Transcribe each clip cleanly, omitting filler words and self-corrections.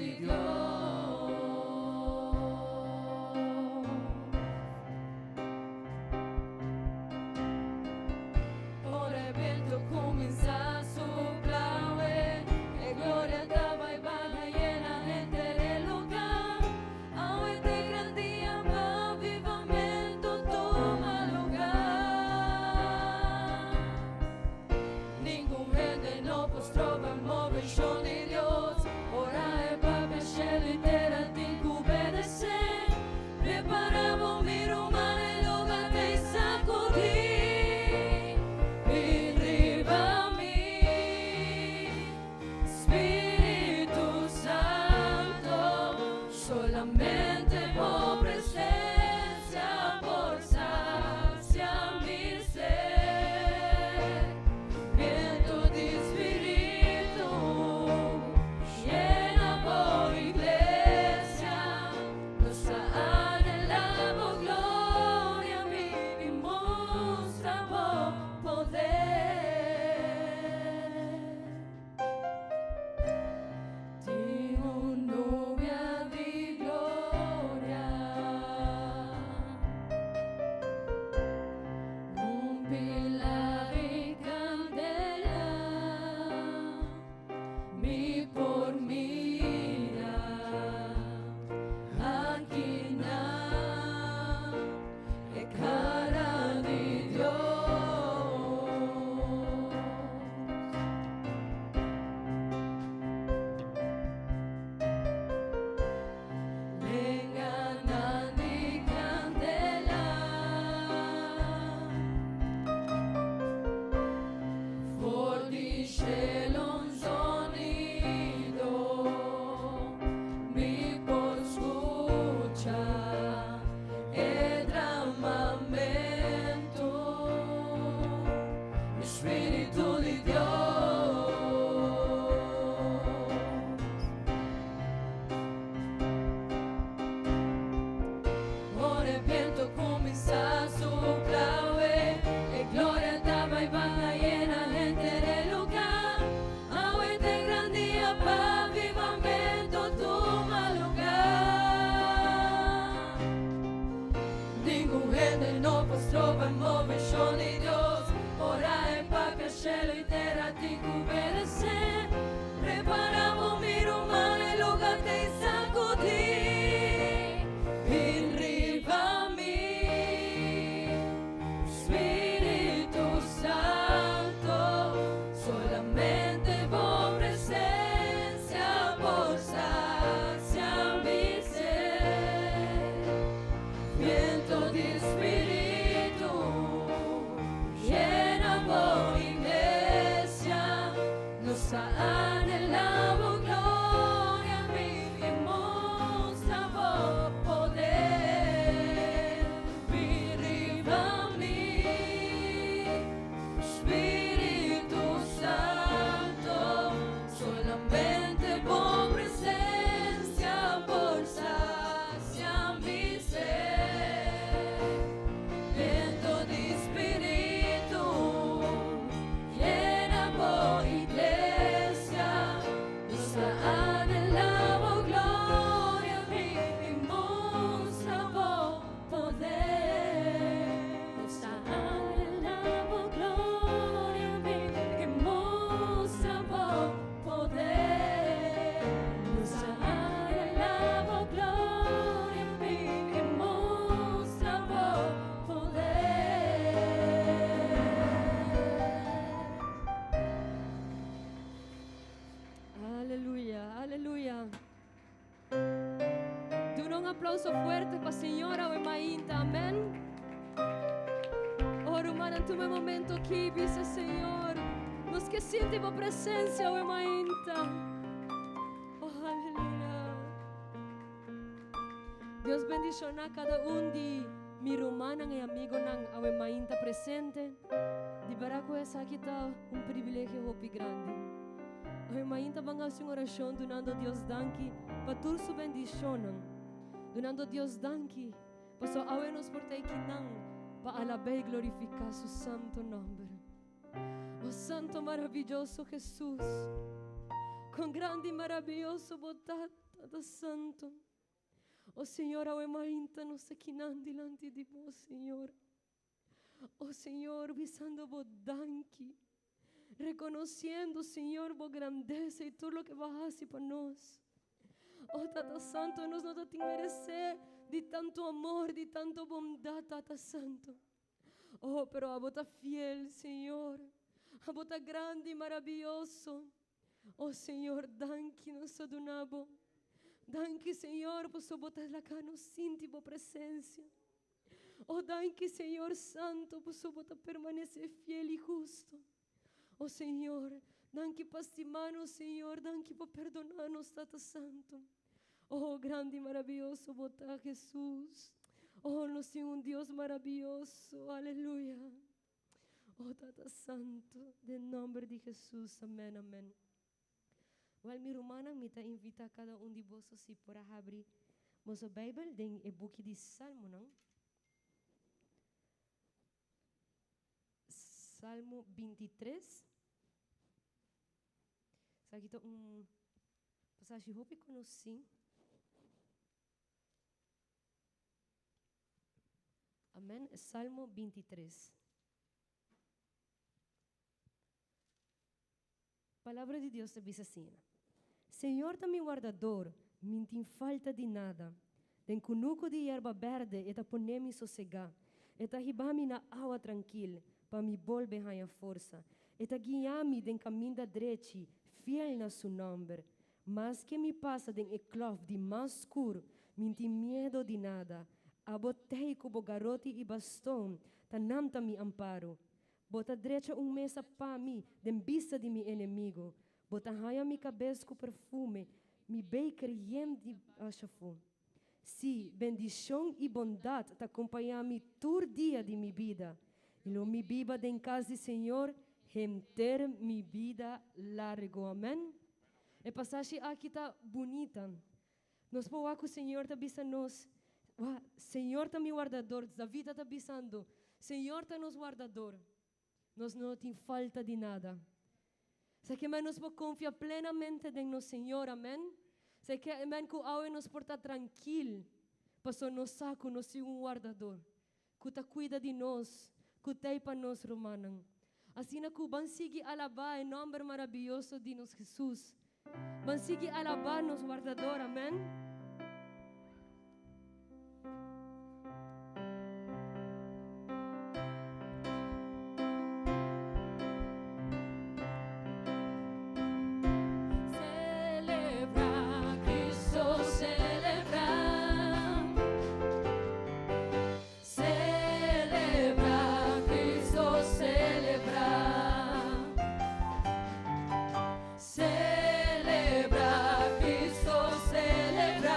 di Dios. Ora e bientu kuminsá supla awe, e gloria ta bai baha yena henter e lugá. Awe ta e gran dia pa avivamentu tuma lugá. Ningun hende no por stroba e moveshon di Dios. Ora e papia shelu i tera tin ku obedesé. Prepara bo mi ruman e luga ta i sakudí. Bin riba mi, Spiritu Santo, solamente bo presencia por sacia mi sed. Viento di Spiritu, yena bo iglesia. Nos ta anhelá bo gloria, bin i mustra bo poder. Tin un nubia di gloria, un pilar di candela, mi por mira akinan e cara di Dios. Lenganan di candela for di shelu un zonido mi por scucha e dramamento di Spiritu di Dios. Ora e bientu kuminsá supla awe, e gloria ta bai baha yena henter e lugá. Awe ta e gran dia pa avivamentu tuma lugá. Ningun hende no por stroba e moveshon di Dios. Ora e papia shelu i tera tin ku obedesé. Prepara bo mi ruman e luga ta i sakudí. Bin riba mi, Spiritu Santo, solamente bo presencia por sacia mi sed. Viento di Spiritu, yena bo iglesia. Nos ta anhelá bo gloria, bin i mustra bo poder. Bin riba mi, Spiritu Santo, solamente bo presencia por sacia mi sed. Viento di Spiritu, yena bo iglesia. Nos ta anhelá bo gloria, bin i mustra bo poder. Nos ta anhelá bo gloria, bin i mustra bo poder. Nos ta anhelá bo gloria, bin i mustra bo poder. Aleluya, aleluya. Duna un aplauso fuerte pa Señor awe mainta, amèn. Oh, rumannan, tuma e momento aki, bisa Señor, nos ke sinti bo presensia awe mainta. Oh, aleluya. Dios bendishoná kada un di mi rumannan i amigonan awe mainta presente. Di bèrdat ku esaki ta un privilegio hopi grandi. Awe mainta ban hasi un orashon dunando Dios danki pa tur su bendishonnan. Dunando Dios danki pasobra awe nos por ta ekinan pa alab'é i glorifiká su santu nòmber. O Santo maraviyoso Hesus, kon grandi i maraviyoso bo ta! Tata Santo. O Señor, awe mainta nos ta kinan dilanti di Bo, Señor. O Señor, bisando Bo danki. Reconociendo, Señor, Bo grandeza y tur loke Bo a haci pa nos. O Tata Santo, nos no ta tin merece di tanto amor, di tanto bondad, Tata Santo. Oh, pero Abo ta fiel, Señor. Abo ta grandi y maraviyoso. Oh, Señor, danki nos ta duna Bo. Danki, Señor, pasobra Bo ta laga nos sinti Bo presencia. Oh, danki, Señor Santo, pasobra Bo ta permanece fiel y husto. Oh, Señor, danki pa stima nos, Señor, danki pa perdona nos, Tata Santo. Oh, grandi y maraviyoso Bo ta, Jesus. Oh, nos tin un Dios maraviyoso. Aleluya. Oh, Tata Santo, den nomber di Jesus. Amen, amen. Wel, mi rumannan, mi ta invita cada un di boso si por a habri boso Bijbel den e buki di Salmonan. Salmo 23. Esaki ta un pasashi hopi conoci. Amen. Salmo 23. Palabra di Dios ta bisa asina, Señor ta mi wardador, mi n'tin falta di nada. Den kunuku di yerba berde e ta pone mi sosegá. E ta hiba mi na awa trankil, pa mi bolbe haña forsa. E ta guia mi den kaminda drechi, fiel na su nòmber. Maske mi pasa den e klòf di mas skur, mi n'tin miedo di nada. Abo t'ei ku bo garoti i baston ta nan ta mi amparo. Bo ta drecha un mesa pa mi den bista di mi enemigo. Bo ta haña mi kabes ku perfume, mi beker yen di ashafú. Sí, bendishon i bondat ta kompañá mi tur dia di mi bida, i lo mi biba den kas di Señor henter mi bida largu. Amèn. E pasashi aki ta bunita. Nos por wak ku Señor ta bisa nos, Wak, Señor ta mi wardador. David ta bisando, Señor ta nos wardador. Nos no tin falta di nada. Sa ke men nos por konfia plenamente den nos Señor, amen? Sa ke men ku awe nos por ta trankil, pasobra nos sa ku nos tin un wardador ku ta kuida di nos, ku t'ei pa nos, rumannan. Asina ku ban sigui alabá e nòmber marabiyoso di nos Hesus. Ban sigui alabá nos wardador, amen? Celebra, Cristo celebra. Celebra, Cristo celebra. Celebra, Cristo celebra.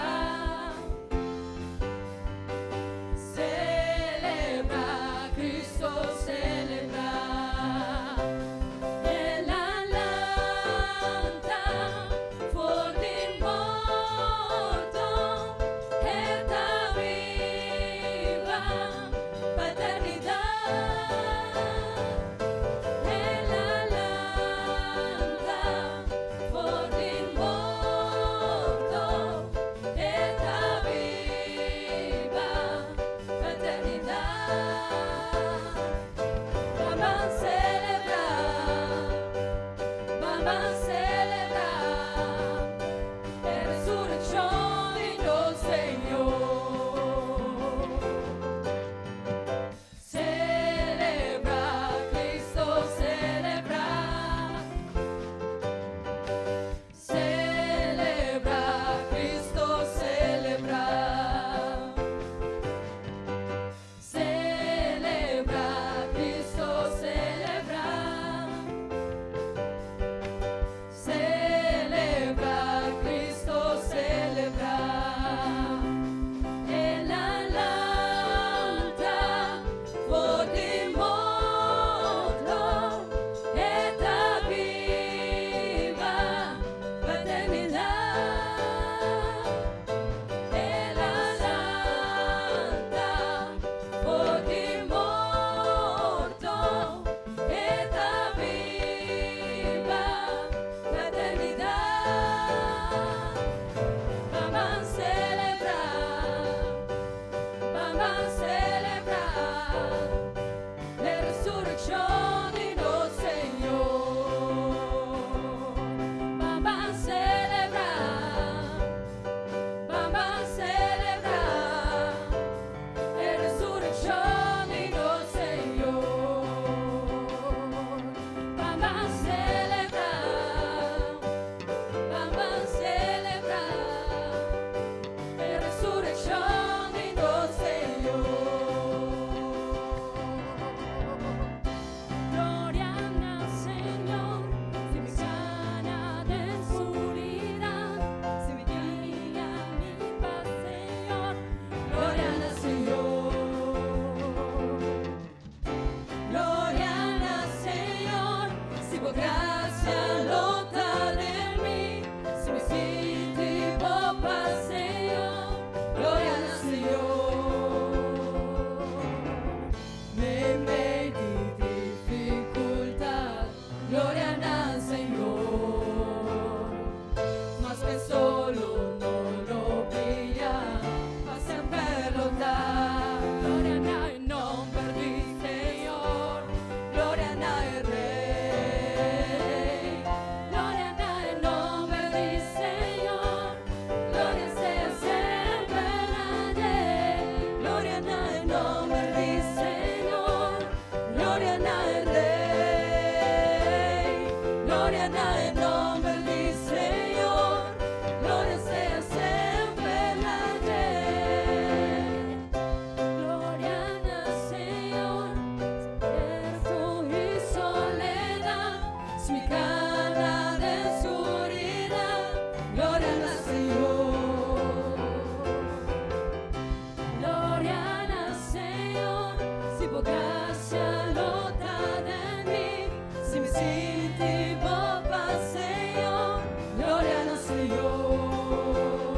Ku bo grasia lo ta den mi. Si mi sinti bo pas, Señor, gloria na Señor.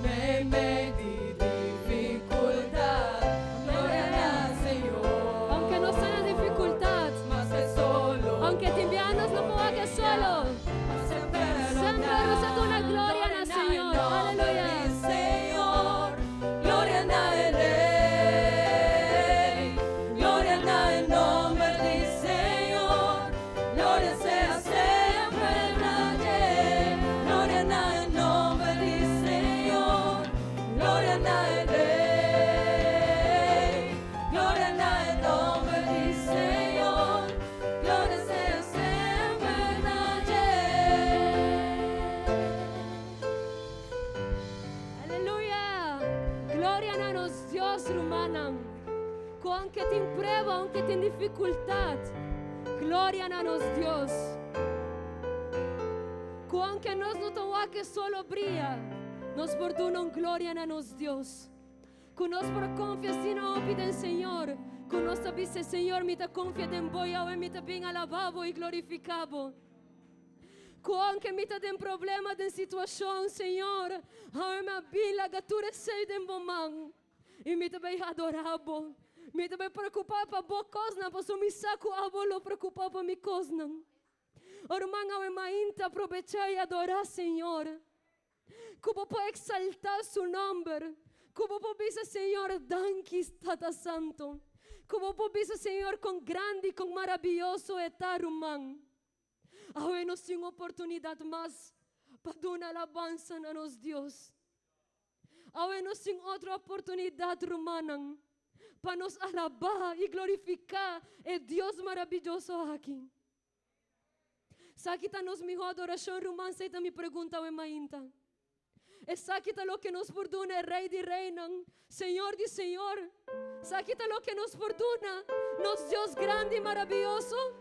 Meimei di difikultat, gloria na Señor. Aunke nos ta den difikultat, Maske solo aunke tin biaha nos no por wak solo, semper semper nos ta duna gloria na Señor. Aleluya. Señor, gloria na e Rei, gloria na e nòmber di Señor, gloria sea semper na dje, gloria na e nòmber di Señor, gloria na e Rei, gloria na e nòmber di Señor, gloria sea semper na dje. Aleluya. Gloria na nos Dios, rumannan. Ku aunke tin prueba, aunke tin difikultat. Gloria na nos Dios. Ku aunke nos no ta wak solo bria, nos por duna un gloria na nos Dios. Ku nos por konfia asina hopi den Señor. Ku nos ta bisa, Señor, mi ta konfia den bo, Yahweh, mi ta bin alabá bo i glorifiká bo. Ku aunke mi ta den problema, den situashon, Señor, awe mi a bin laga tur esei den bo man. I mi ta bai adorá bo. Mi ta bai preokupá pa bo kosnan, pasobra mi sa ku abo lo preokupá pa mi kosnan. Ruman, awe mainta probechá i adorá Señor. Ku bo por eksaltá su nòmber. Ku bo por bisa, Señor, danki, Tata Santu. Ku bo por bisa, Señor, kon grandi, kon maravioso e ta, ruman. Awe nos tin oportunidat mas pa duna alabansa na nos Dios. Awe nos tin otro oportunidat, rumannan, pa nos alabá i glorifiká e Dios maravioso aki. Esaki ta nos mihó adorashon, ruman? Esei ta mi pregunta awe mainta. Esaki ta loke nos por duna, Rei di Reinan, Señor di Señor? Esaki ta loke nos por duna, nos Dios grandi i maravioso?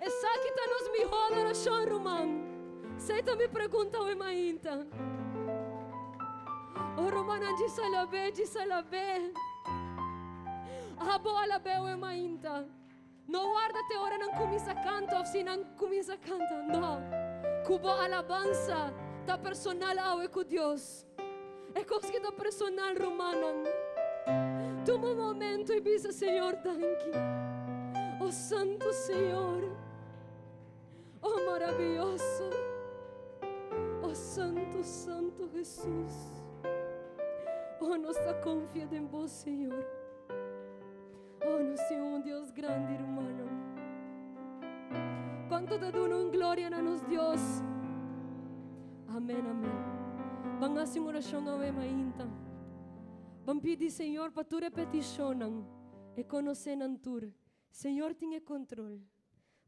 Esaki ta nos mihó adorashon, ruman? Esei ta mi pregunta awe mainta. Oh, rumannan, djis alab'é, djis alab'é. Abo alab'é awe mainta. No warda te ora nan kuminsá kanta òf si nan kuminsá kanta. No. Ku bo alabansa ta personal awe ku Dios. E kos ku ta personal, rumannan. Tuma un momento i bisa, Señor, danki. Oh, Santu Señor. Oh, maravioso. Oh, Santu, Santu Hesus. Oh, nos ta konfia den bo, Señor. Oh, nos tin un Dios grandi, rumannan. Kuantu ta duna un gloria na nos Dios? Amèn, amèn. Ban hasi un orashon awe mainta. Ban pidi Señor pa tur e petishonnan, e konosé nan tur. Señor tin e kontrol.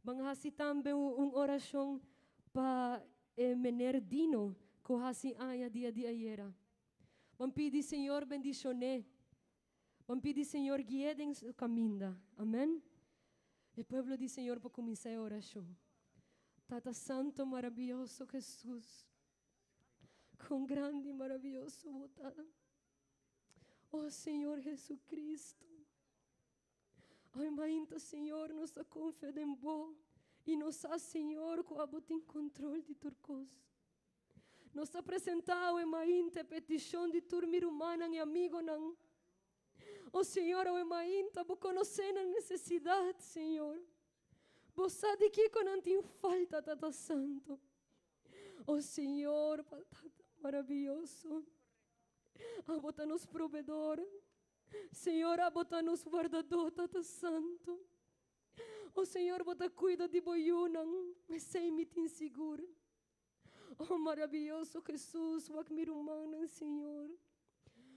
Ban hasi tambe un orashon pa e meneer Dino ku hasi aña dia di ayera. Ban pidi Señor bendishoné. Ban pidi Señor gui'é den su kaminda. Amèn. E pueblo di Señor por kuminsá e orashon. Tata Santu, maravioso Hesus, kon grandi i maravioso bo ta. Oh Señor Jesucristo. Ai mainta, Señor, nos ta konfia den bo i nos sa, Señor, ku abo tin kontrol di tur kos. Nos ta presentá awe mainta e petishon di tur mi rumannan i amigonan. O Señor, awe mainta bo konosé nan nesesidat, Señor. Bo sa di kiko nan tin falta, Tata Santu. O Señor, Tata maravioso, abo ta nos proveedor. Señor, abo ta nos wardadó, Tata Santu. O Señor, bo ta kuida di bo yunan, esei mi tin sigur. Oh maravioso Hesus, wak mi rumannan, Señor.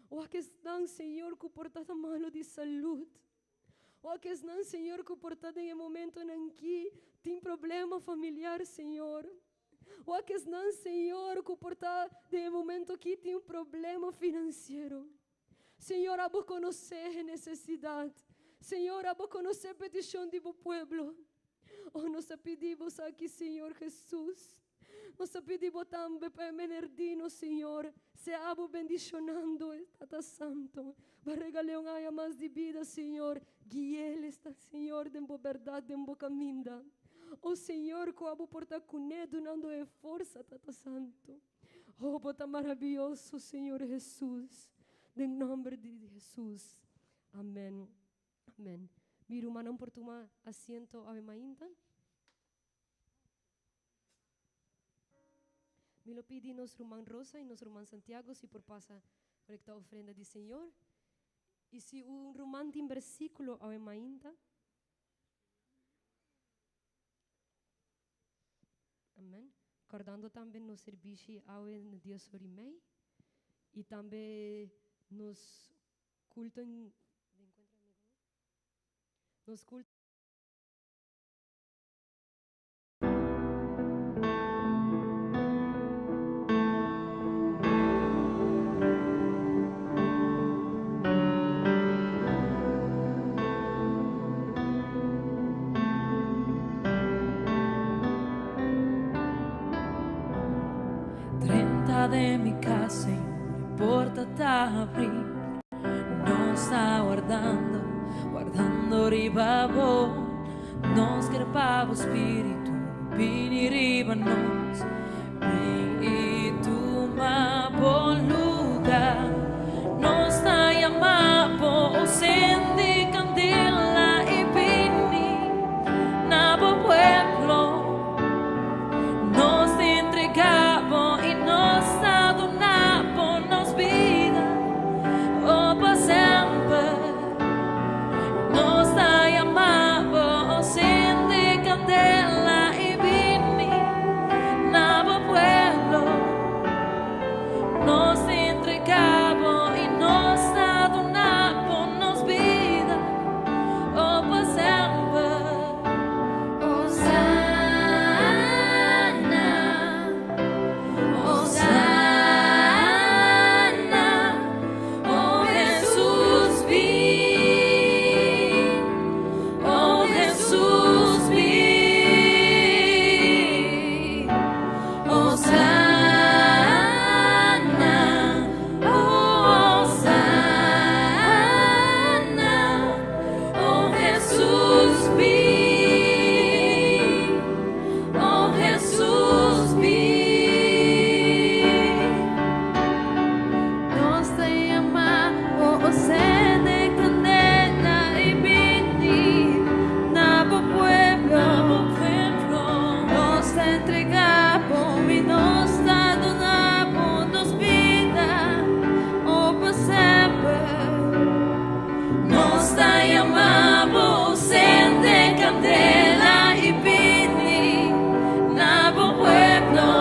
Wak esnan, Señor, ku por ta malu di salud. Wak esnan, Señor, ku por ta den e momentonan ki tin problema familiar, Señor. Wak esnan, Señor, ku por ta den e momento ki tin un problema finansiero. Señor, abo konosé e nesesidat. Señor, abo konosé petishon di bo pueblo. Oh, nos ta pidi bo aki, Señor Hesus. Nos ta pidi Bo tambe pa e meneer Dino, Señor, sea Abo bendicionando e, Tata Santo. Bo a regal'é un aña mas di bida, Señor. Gui'el esta, Señor, den Bo berdad, den Bo caminda. O Señor, cu Abo por ta cuné, dunando e forsa, Tata Santo. Oh, Bo ta maraviyoso, Señor Jesus. Den nomber di Jesus. Amen. Amen. Mi rumannan por tuma asiento awe mainta. Mi lo pidi nos ruman Rosa y nos ruman Santiago si por pasa colecta ofrenda di Señor. Y si un ruman tin versículo awe mainta. Amen. Cordando tambe nos servicio awe na dies ora y mei. Y tambe nos culto en, de encuentro amigo, no? Nos culto. Drenta den mi cas, Señor, e porta ta habri. Nos ta wardando, wardando riba bo. Nos ker pa bo spiritu bini riba nos. Bin i tuma bo lugar. Nos ta yama bo, sendi candela i bini na bo pueblo. Nos ta entrega bo i nos ta duna bo nos bida, oh, pa semper. Nos ta yama bo, sendi candela i bini na bo pueblo. Nos ta entrega bo i nos ta duna bo nos bida, oh, pa semper. Hosanna, Hosanna, oh Jesus bin, oh Jesus bin. Hosanna, oh Hosanna, oh Jesus bin, oh Jesus bin. Nos ta yama bo, sende candela i bini na bo pueblo. Nos ta entrega bo i nos ta duna bo nos bida, oh, pa semper. Nos ta yama bo, sende candela i bini na bo pueblo.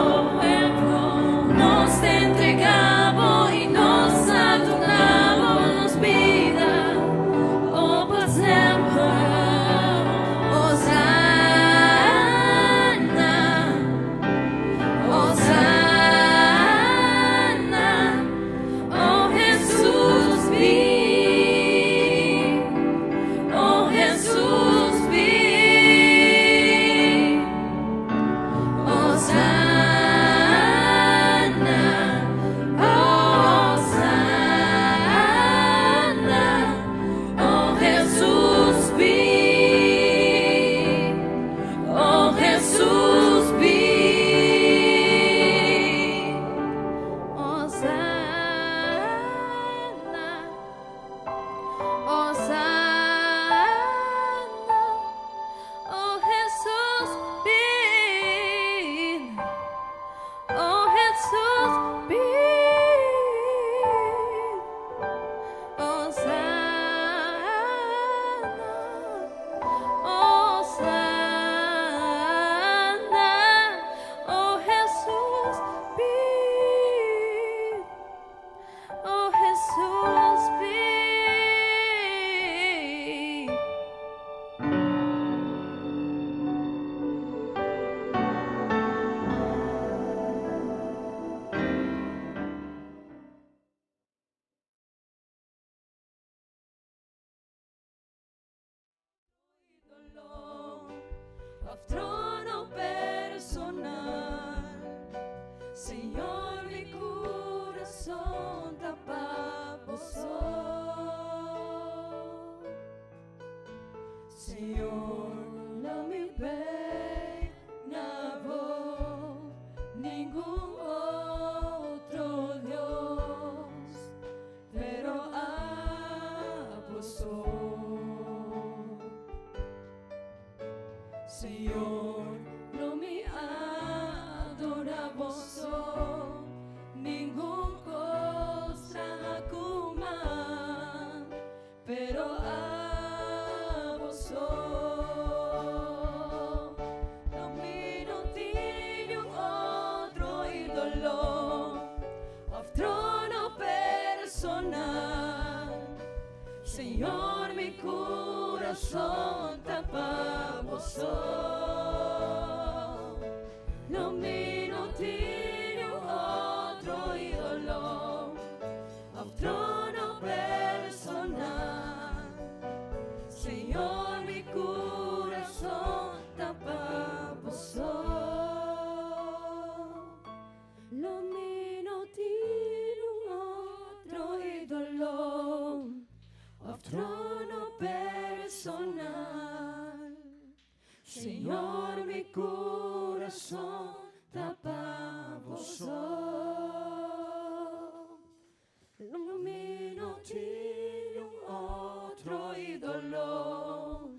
Nos ta entrega bo i nos ta duna bo nos bida, oh, pa semper. Hosanna, Hosanna, oh Jesus bin, oh Jesus bin. Hosanna, Hosanna, oh Jesus bin, oh Jesus bin. Hosanna, Hosanna, oh Jesus bin, oh Jesus bin. Hosanna, Hosanna, oh Jesus bin, oh Jesus bin. Dolor, of trono personal. Señor, lo mi bay na bo, ningun otro Dios, pero abo so. Señor, lo mi adora bo so, ningun cos traha cu man, pero abo so. Lo mi no tin un otro idolo of trono personal. Señor, mi curason ta pa bo so. Lo mi no tin un otro idolo of trono personal. Señor, mi curason ta pa bo so. Lo mi no tin un otro idolo of trono personal. Señor, mi curason ta pa bo so. Lo mi no tin un otro idolo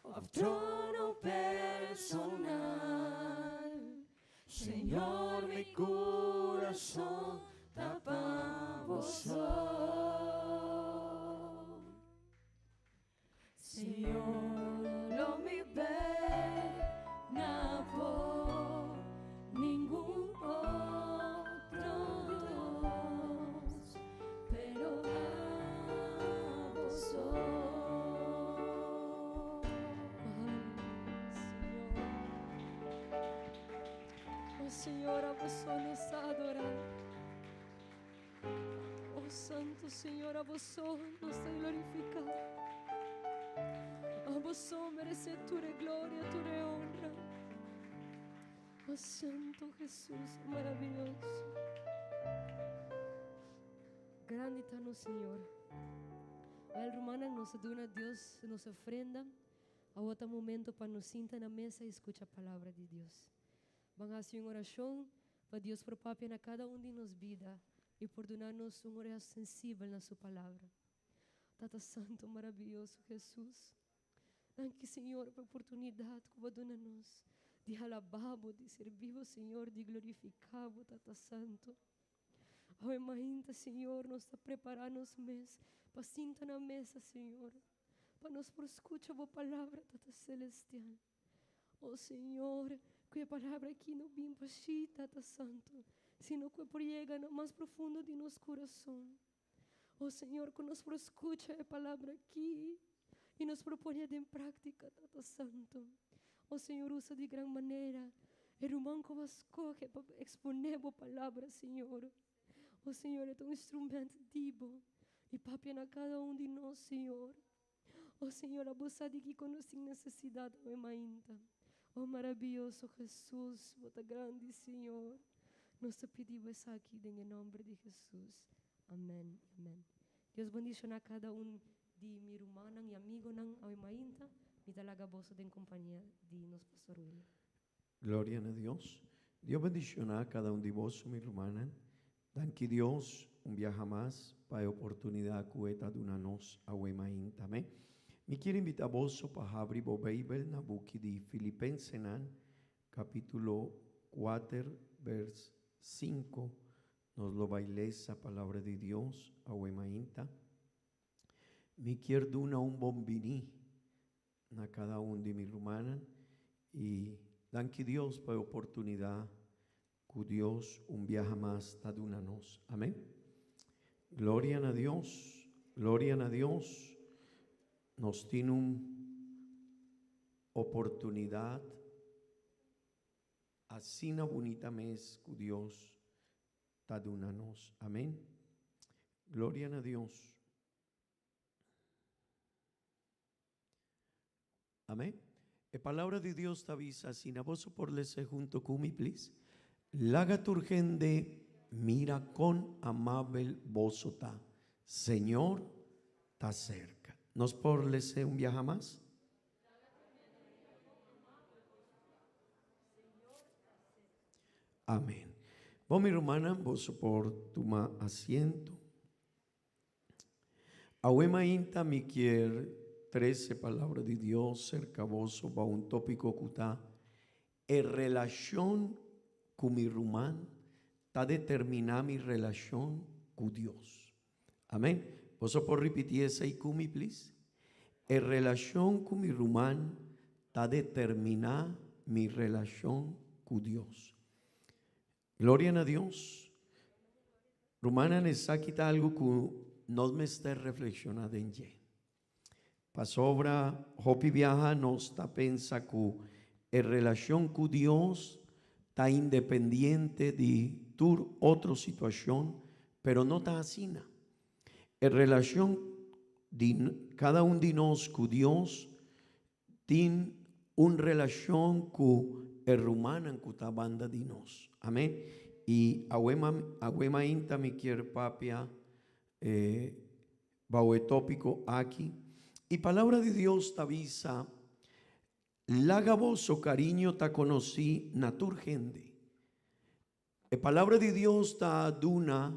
of trono personal. Señor, mi curason ta pa bo so. Señor, lo mi bay na bo, ningun otro Dios, pero abo so. Señor. Oh Señor, abo so nos ta adora. Oh Santo Señor, abo so nos ta glorifica. Abo so merece tur gloria, tur honra. Oh Santo Jesus, maraviyoso. Grandi ta nos Señor. Wel, rumannan, nos a duna Dios nos ofrenda. Awor ta momento pa nos sinta na mesa y scucha palabra di Dios. Ban haci un oracion pa Dios por papia na cada un di nos bida y por duna nos un orea sensibel na su palabra. Tata Santo, maraviyoso Jesus, danki Señor pa e oportunidad cu Bo a duna nos di alaba Bo, di sirbi Bo Señor, di glorifica Bo, Tata Santo. Awe mainta Señor nos ta prepara nos mes pa sinta na mesa Señor, pa nos por scucha Bo palabra, Tata Celestial. O Señor, cu e palabra aki no bin pa shi, Tata Santo, sino cu e por yega na mas profundo di nos curason. O Señor, cu nos por scucha e palabra aki y nos por pone den practica, Tata Santo. O Señor, usa di gran manera e ruman cu Bo a scoge pa expone Bo palabra, Señor. O Señor, e ta un instrument di Bo y papia na cada un di nos, Señor. O Señor, abo sa di kico nos tin necesidad awe mainta. O maraviyoso Jesus, Bo ta grandi, Señor. Nos ta pidi Bo esaki den e nomber di Jesus. Amen y amen. Dios bendiciona cada un di mi rumannan y amigonan awe mainta. Mi ta laga boso den compania di nos Pastor William. Gloria na Dios. Dios bendiciona cada un di boso, mi rumannan. Danki Dios un biaha mas pa e oportunidad cu e ta duna nos awe mainta. Amen. Mi kier invita boso pa habri bo Bijbel na buki di Filipensenan, capitulo cuater, vers cinco. Nos lo bay lesa palabra di Dios awe mainta. Mi kier duna un bon bini na cada un di mi rumannan y danki Dios pa e oportunidad cu Dios un biaha mas ta duna nos. Amen. Gloria na Dios, gloria na Dios. Nos tin un oportunidad asina bunita mes cu Dios ta duna nos. Amen. Gloria na Dios. Amén. E palabra di Dios ta bisa asina, boso por lesa hunto cu mi, please. Laga tur hende mira con amabel boso ta. Señor ta cerca. Nos por lesa un biaha mas? Amén. Bon mi rumannan, boso por tuma asiento. Awe mainta mi kier trece palabra di Dios cerca boso pa un topico cu ta E relacion cu mi ruman ta determina mi relacion cu Dios. Amén. Boso por ripiti esey cu mi, please? E relacion cu mi ruman ta determina mi relacion cu Dios. Gloria na Dios. Rumannan, esaki ta algo cu nos mester reflexiona den dje. Pasobra hopi biaha nos ta pensa cu e relacion cu Dios ta independiente di tur otro situacion, pero no ta asina. E relacion di cada un di nos cu Dios tin un relacion cu e rumannan cu ta banda di nos. Amen. Y awe awe mainta mi kier papia e Bao e tópiko aki, e Palabra di Dios ta bisa, Laga boso kariño ta konosí na tur hende. E Palabra di Dios ta duna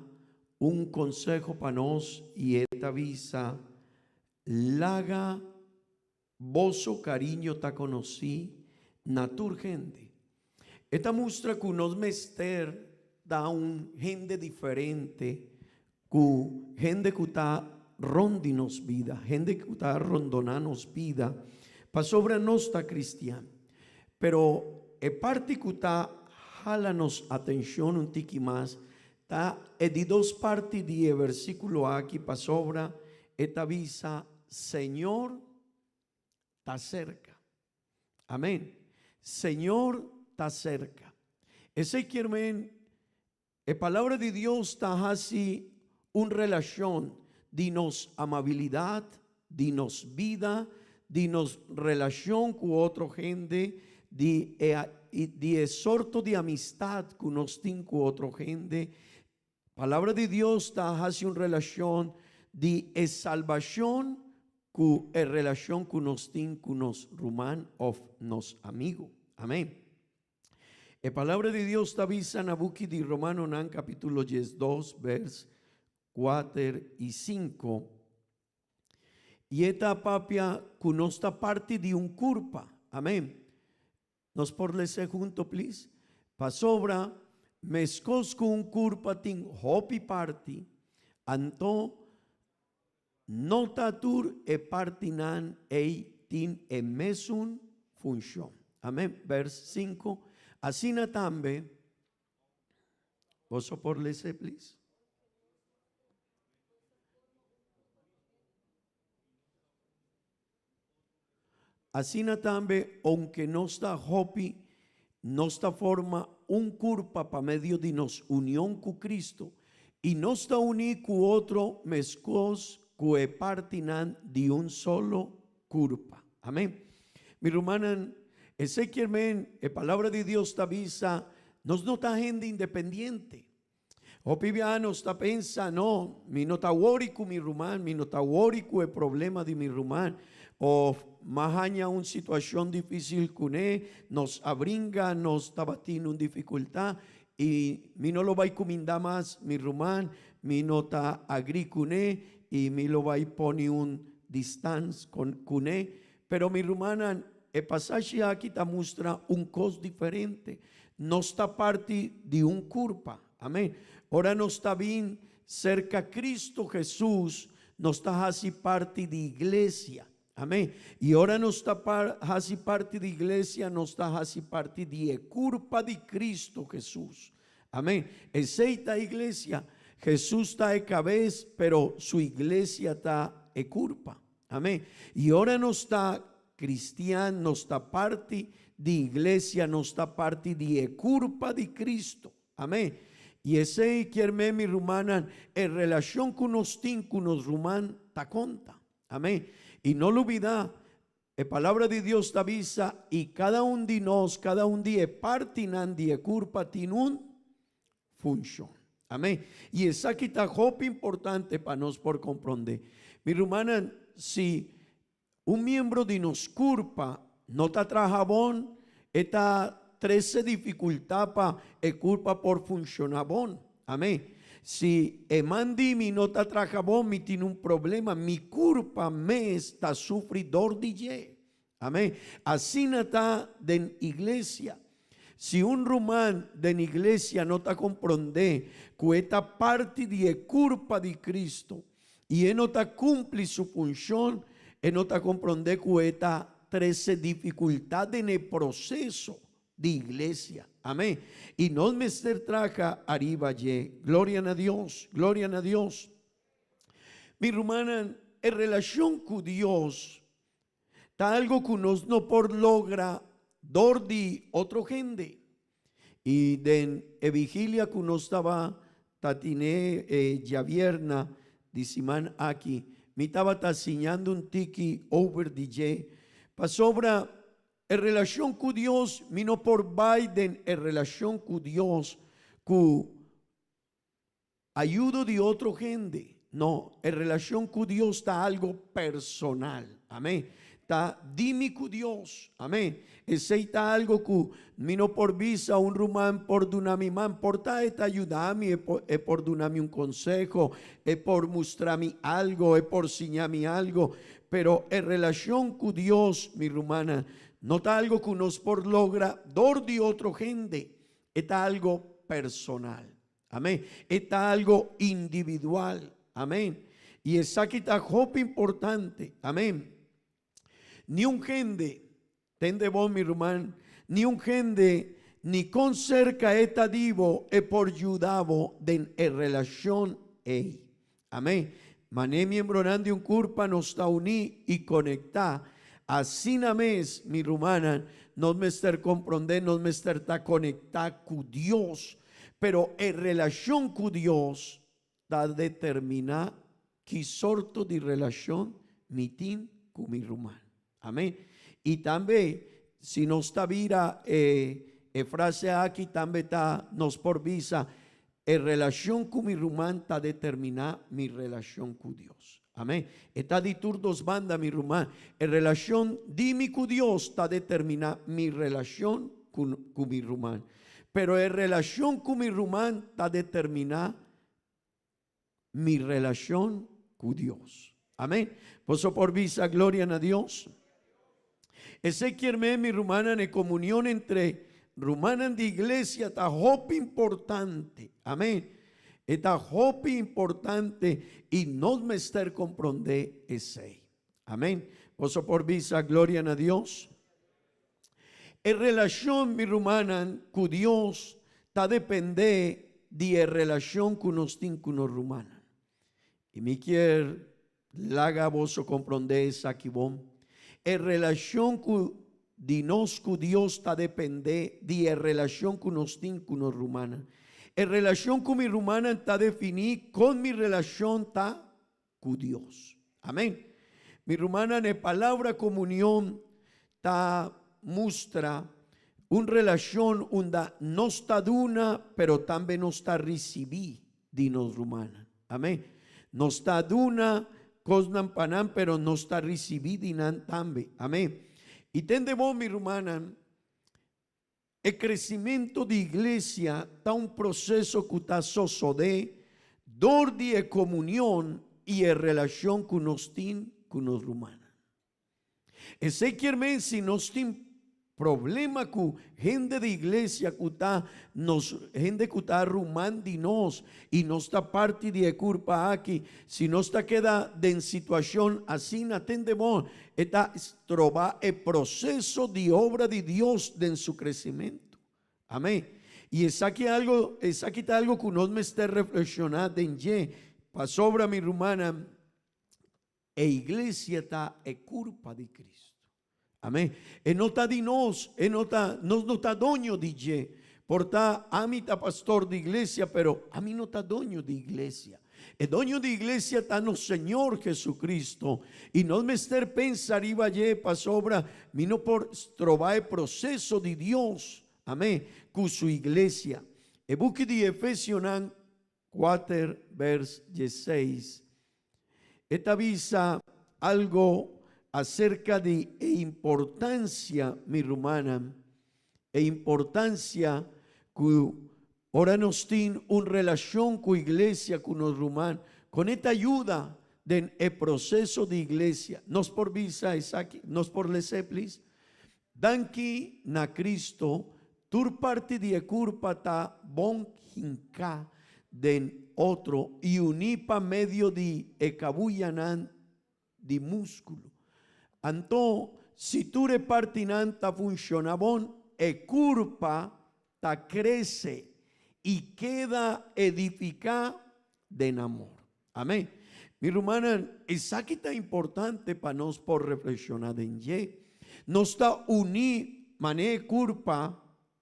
un konseho pa nos i e ta bisa, Laga boso kariño ta konosí na tur hende. E ta mustra ku nos mester ta un hende diferente ku hende ku ta rond di nos bida, hende ku ta rondoná nos bida, pasobra nos ta kristian. Pero e parti ku ta hala nos atenshon un tiki mas ta e di dos parti di e versíkulo aki, pasobra e ta bisa, Señor ta serka. Amén. Señor ta serka. Esei kier men e Palabra di Dios ta hasi un relashon di nos amabilidat, di nos bida, di nos relashon ku otro hende, di e di e sorto di amistat ku nos tin ku otro hende. Palabra di Dios ta hasi un relashon di e salbashon ku e relashon ku nos tin ku nos ruman òf nos amigu. Amén. E Palabra di Dios ta bisa na buki di Romanonan kapítulo diesdos bèrs kuater i sinku, I e ta papia ku nos ta parti di un kurpa. Amén. Nos por les'é hunto, please? Pasobra meskos ku un kurpa tin hopi parti, anto no ta tur e partinan ei tin e mesun funshon. Amén. Bers sinku, Asina tambe, boso por les'é, please? Asina tambe, ounke nos ta hopi, nos ta forma un kurpa pa medio di nos union ku Kristu, i nos ta uní ku otro meskos ku e partinan di un solo kurpa. Amén. Mi rumannan, esei kier men e Palabra di Dios ta bisa, nos no ta hende independiente. Hopi biaha nos ta pensa, no, mi no ta wori ku mi ruman, mi no ta wori ku e problema di mi ruman, òf m'a haña un situashon difísil kuné, nos a bringa, nos tabatin un difikultá i mi no lo bai kumindá mas mi ruman, mi no ta agrí kuné i mi lo bai pone un distans kuné. Pero mi rumannan, e pasashi aki ta mustra un kos diferente. Nos ta parti di un kurpa. Amen. Ora nos ta bin serka Kristu Hesus, nos ta hasi parti di iglesia. Amen. I ora nos ta hasi parti di iglesia, nos ta hasi parti di e kurpa di Kristu Hesus. Amen. Esei ta iglesia. Hesus ta e kabes, pero su iglesia ta e kurpa. Amén. I ora nos ta cristian, nos ta parti di iglesia, nos ta parti di e curpa di Cristo. Amén. I esei kier men, mi rumannan, e relacion cu nos tin cu nos ruman ta conta. Amén. I no lubida, e Palabra di Dios ta bisa, i cada un di nos, cada un di e partinan di e curpa tin un funshon. Amén. I esaki ta hopi importante pa nos por komprondé. Mi rumannan, si un miembro di nos kurpa no ta traha bon, e ta. trese difikultat pa e kurpa por funshoná bon. Amén. Si e man di mi no ta traha bon, mi tin un problema, mi kurpa mes ta sufri dor di dje. Amén. Asina ta den iglesia. Si un ruman den iglesia no ta komprondé ku e ta parti di e kurpa di Kristu i e no ta kumpli su funshon, e no ta komprondé ku e ta trese difikultat den e proseso di iglesia. Amén. I nos mester traha ariba dje. Gloria na Dios, gloria na Dios. Mi rumannan, e relashon ku Dios Ta algo ku nos no por logra dor di otro hende. I den e vigilia ku nos taba ta tine e djavierna di siman aki, mi tabata siñando un tiki over di dje, pasobra e relashon ku Dios, mi no por bai den e relashon ku Dios ku Ayudo di otro hende. No, e relacion cu Dios ta algo personal. Amen. Ta di mi cu Dios. Amen. Esey ta algo cu mi no por bisa un ruman por duna mi man. Por ta e ta yuda mi, e por duna mi un conseho, e por mustra mi algo, e por siña mi algo. Pero e relacion cu Dios, mi rumannan, no ta algo cu nos por logra dor di otro hende. E ta algo personal. Amén. E ta algo individual. Amén. Y esaki ta hopi importante. Amén. Ni un hende, tende bon mi ruman, ni un hende ni con cerca e ta di bo e por yuda bo den e relacion ey. Amén. Mané miembronan di un curpa nos ta uní y conectá, asina mes, mi rumannan, nos mester comprendé, nos mester ta conectá cu Dios. Pero e relacion cu Dios ta determiná ki sorto di relacion mi tin cu mi ruman. Amén. Y tambe, si nos ta bira e, e frase aki tambe ta, nos por bisa, e relacion cu mi ruman ta determina mi relacion cu Dios. Amén. E ta di tur dos banda, mi ruman. E relacion di mi cu Dios ta determina mi relacion cu, cu mi ruman. Pero e relacion cu mi ruman ta determina mi relacion cu Dios. Amén. Boso por bisa gloria na Dios? Esey kier men, mi rumannan, e comunion entre rumannan di iglesia ta hopi importante. Amén. E ta hopi importante y nos mester comprende esey. Amén. Boso por bisa gloria na Dios? E relashon, mi rumannan, ku Dios ta dependé di e relashon ku nos tin ku nos rumannan. I mi kier laga boso komprondé esaki bon. E relashon ku di nos ku Dios ta dependé di e relashon ku nos tin ku nos rumannan. E relashon ku mi rumannan ta definí kon mi relashon ta ku Dios. Amén. Mi rumannan, e palabra komunion ta mustra un relashon unda nos ta duna pero tambe nos ta risibí di nos rumannan. Amén. Nos ta duna kosnan pa nan pero nos ta risibí di nan tambe. Amén. I tende bon, mi rumannan, E crecimento di iglesia ta un proceso cu ta sosode dor di e comunion y e relacion cu nos tin cu nos rumannan. Esey kier men si nos tin problema cu hende di iglesia cu ta nos hende cu ta ruman di nos y nos ta parti di e curpa aki, si nos ta keda den situacion asina, tende bon, E ta stroba e proceso di obra di Dios den su crecimento. Amén. Y esaki algo, esaki ta algo cu nos mester reflexiona den dje, pasobra mi rumannan, e iglesia ta e curpa di Cristo. Amén. E no ta di nos, e no ta, nos no ta doño di dje. Por ta ami ta pastor di iglesia, pero ami no ta doño di iglesia. E doño di iglesia ta nos Señor Jesucristo y nos mester pensa riba dje pasobra mi no por stroba e proceso di Dios, amén, cu su iglesia. E buki di Efesionan kuater vers dieseis e ta bisa algo acerca di e importancia, mi rumannan. E importancia cu ora nos tin un relacion cu iglesia cu nos ruman, con e ta yuda den e proceso di iglesia. Nos por bisa esaki? Nos por lese please? Danki na Cristo, tur parti di e curpa ta bon hinca den otro y uni pa medio di e cabuyanan di músculo. Anto, si tur e partinan ta funciona bon, e curpa ta crece y keda edifica den amor. Amén. Mi rumannan, esaki ta importante pa nos por reflexiona den dje. Nos ta uni manera e curpa.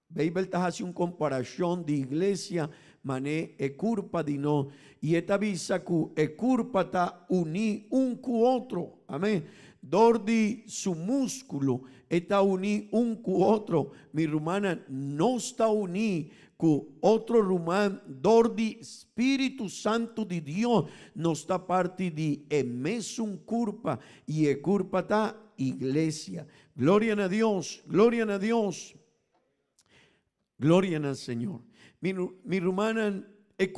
Beibel ta hasi un komparashon di iglesia man'é e kurpa di nos, i e ta bisa ku e kurpa ta uní un ku otro. Amén. Dor di su múskulo e ta uní un ku otro. Mi rumannan, nos ta uní ku otro ruman dor di spiritu santu di Dios. Nos ta parti di e mesun kurpa, i e kurpa ta iglesia. Gloria na Dios, gloria na Dios. Gloria na Señor. Mi, mi rumannan, e,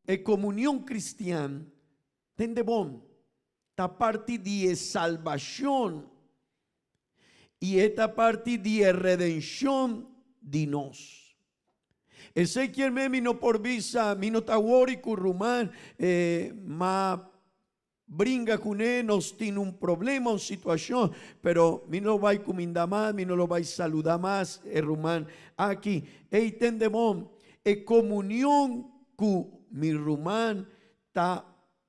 e comunión cristian, tende bon, ta parti di e salvacion y e ta parti di e redención di nos. Esey kier men mi no por bisa, mi no ta worry cu ruman, eh, ma Bringa kuné, nos tin un problema, un situashon, pero mi no lo bai kuminda mas, mi no lo bai saluda mas e ruman aki. Ey tende bon, e komunion ku mi ruman ta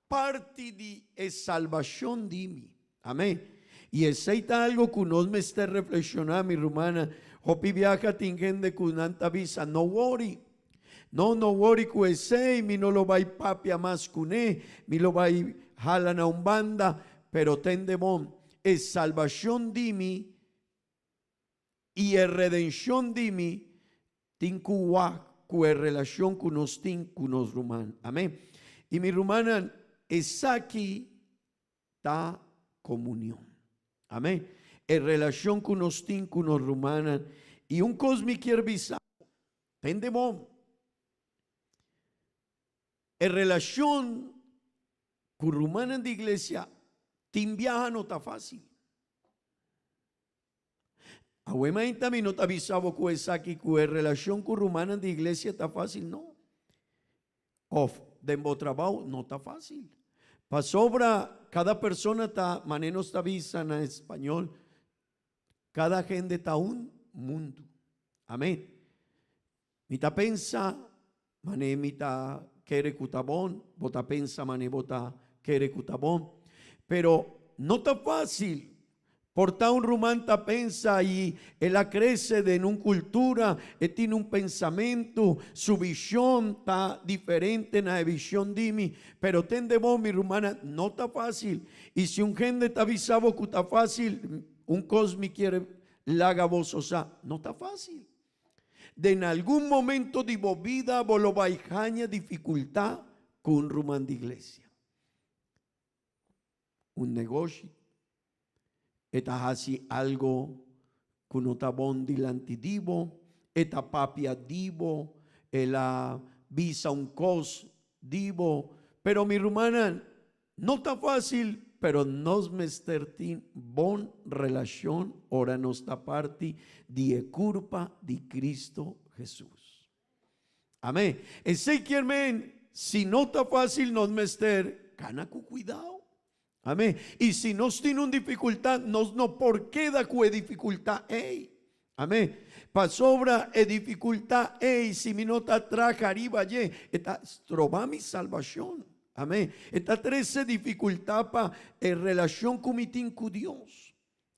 parti di e salbashon di mi. Amen. I esey ta algo ku nos mester reflekshoná, mi rumannan. Hopi biaha tin hende ku nan ta bisa, No wori. No, no wori ku esei, mi no lo bai papia mas kuné, mi lo bai hala na un banda, pero tende bon, e salbashon di mi i e redenshon di mi tin ku wak ku e relashon ku nos tin ku nos ruman. Amen. I mi rumannan, esaki ta komunion. Amen. E relashon ku nos tin ku nos rumannan. I un kos mi kier bisa, tende bon, e relashon ku rumannan di iglesia tin biaha no ta fásil. Awe mainta mi no ta bisa bo ku esaki ku e relashon ku rumannan di iglesia ta fásil, no. Of den bo trabou no ta fácil. Pasobra cada persona ta, mane nos ta bisa na español, cada hende ta un mundu. Amén. Mi ta pensa mane mi ta kere ku ta bon, bo ta pensa mane bo ta kere ku ta bon. Pero no ta fácil. Por ta un ruman ta pensa y el a crece den un cultura, e tin un pensamento, su vision ta diferente na e vision di mi. Pero tende bo, mi rumana, no ta facil. Y si un hende ta bisa bo cu ta facil, un cos mi kier laga boso sa, no ta facil. Den algun momento di bo bida bo lo bay haña dificultad cu un ruman di iglesia. Un negoshi. E ta hasi algo ku no ta bon dilanti di bo, e ta papia di bo, el a bisa un kos di bo. Pero mi rumannan, no ta fásil, pero nos mester tin bon relashon ora nos ta parti di e kurpa di Kristu Hesus. Amén. Esei kier men, si no ta fácil, nos mester cana cu cuidao. Amén. Y si nos tin un dificultad, nos no por keda cu e dificultad ey. Amén. Pasobra e dificultad ey, si mi no ta traha ariba dje, e ta stroba mi salbacion. Amén. E ta trece dificultad pa e relacion cu mi tin cu Dios.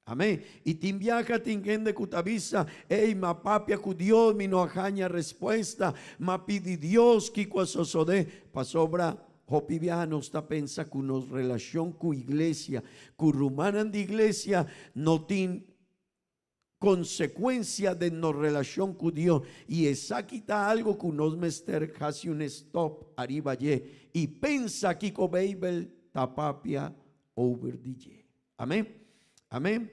Amén. Y tin biaha tin hende cu ta bisa, Ey, m'a papia cu Dios, mi no a haña respuesta, m'a pidi Dios kico a sosode. Pasobra hopi biaha nos ta pensa cu nos relacion cu iglesia, cu rumannan di iglesia no tin consecuencia den nos relacion cu Dios. Y esaki ta algo cu nos mester haci un stop ariba dje y pensa kico Bijbel ta papia over di dje. Amén. Amén.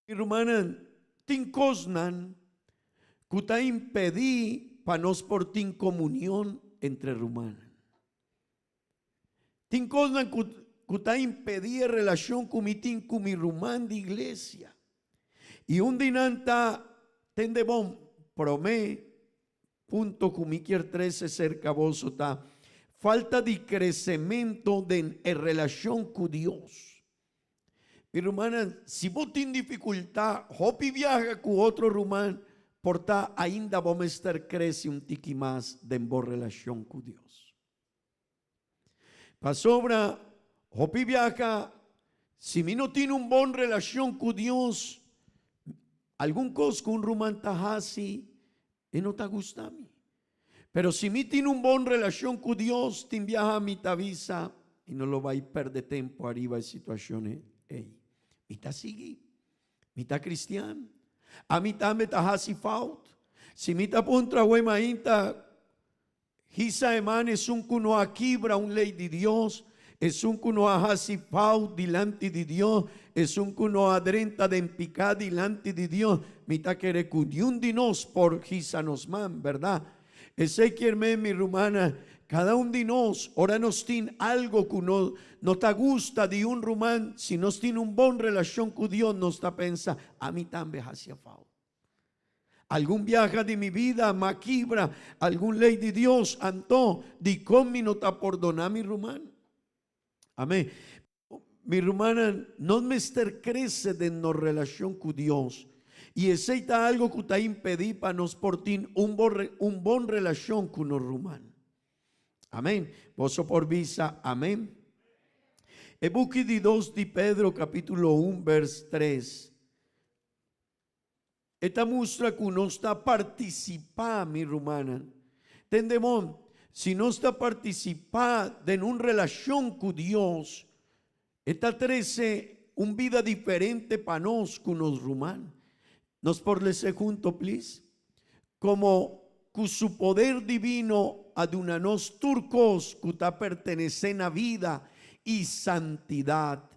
Mi rumannan, tin kosnan. ku ta impedí pa nos por tin komunion entre rumannan. Tin kosnan ku ku ta impedí e relashon ku mi tin ku mi ruman di iglesia. I un di nan ta, tende bon, promé punto ku mi kier trese serka boso ta falta di kresementu den e relashon ku Dios. Mi rumannan, si bo tin difikultá hopi biaha ku otro ruman, por ta ainda bo mester krese un tiki mas den bo relashon ku Dios. Pasobra hopi biaha, si mi no tin un bon relashon ku Dios, algun kos ku un ruman ta hasi e no ta gusta mi. Pero si mi tin un bon relashon ku Dios, tin biaha mi ta bisa i no lo bai pèrdè tempu ariba e situashon ei. Mi ta sigui. Mi ta kristian. Ami tambe ta hasi fout. Si mi ta puntra awor mainta, hisa e man esun ku no a kibra un lei di Dios, esun ku no a hasi fout dilanti di Dios, esun ku no a drenta den piká dilanti di Dios, mi ta kere ku niun di nos por hisa nos man, bèrdat? Esei kier men, mi rumannan, kada un di nos, ora nos tin algo ku no no ta gusta di un ruman, si nos tin un bon relashon ku Dios, nos ta pensa, Ami tambe hasi a fout. Algun biaha di mi bida m'a kibra algun lei di Dios, anto dikon mi no ta pordoná mi ruman? Amén. Mi rumannan, nos mester krese den nos relashon ku Dios, i esei ta algu ku ta impedí pa nos por tin un un bon relashon ku nos ruman. Amén. Boso por bisa amén. E buki di dos di Pedro kapítulo un bers tres. E ta mustra ku nos ta partisipá, mi rumannan. Tende bon, si nos ta partisipá den un relashon ku Dios, e ta trese un bida diferente pa nos ku nos ruman. Nos por lese hunto, plis? Komo ku su poder divino a duna nos tur kos ku ta pertenesé na bida i santidat,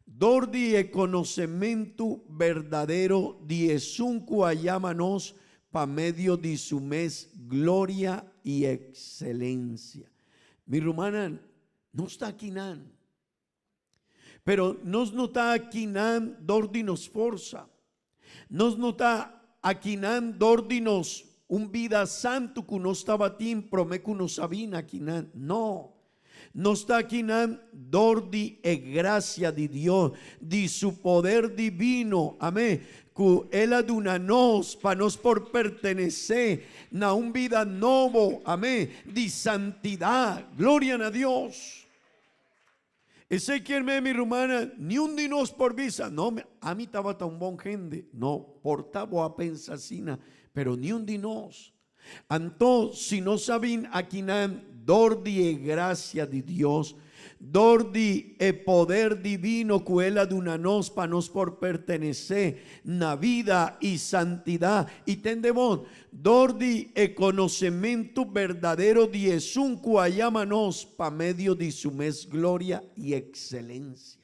Dor di e konosementu berdadero di esun ku a yama nos pa medio di su mes gloria i ekselensia. Mi rumannan, nos ta akinan. Pero nos no ta akinan dor di nos forsa. Nos no ta akinan dor di nos un bida santu ku nos tabatin promé ku nos a bini akinan. No. Nos ta akinan dor di e grasia di Dios, di su poder divino, amén, ku El a duna nos pa nos por pertenesé na un bida nobo, amén, di santidat. Gloria na Dios! Esei kier men, mi rumannan, niun di nos por bisa, No, ami tabata un bon hende. No, por ta bo a pensa asina, pero niun di nos. Anto, si nos a bin akinan dor di e gracia di Dios, dor di e poder divino cu El a duna nos pa nos por pertenece na vida y santidad, y tende bon, Dor di e konosementu berdadero di esun ku a yama nos pa medio di su mes gloria i ekselensia.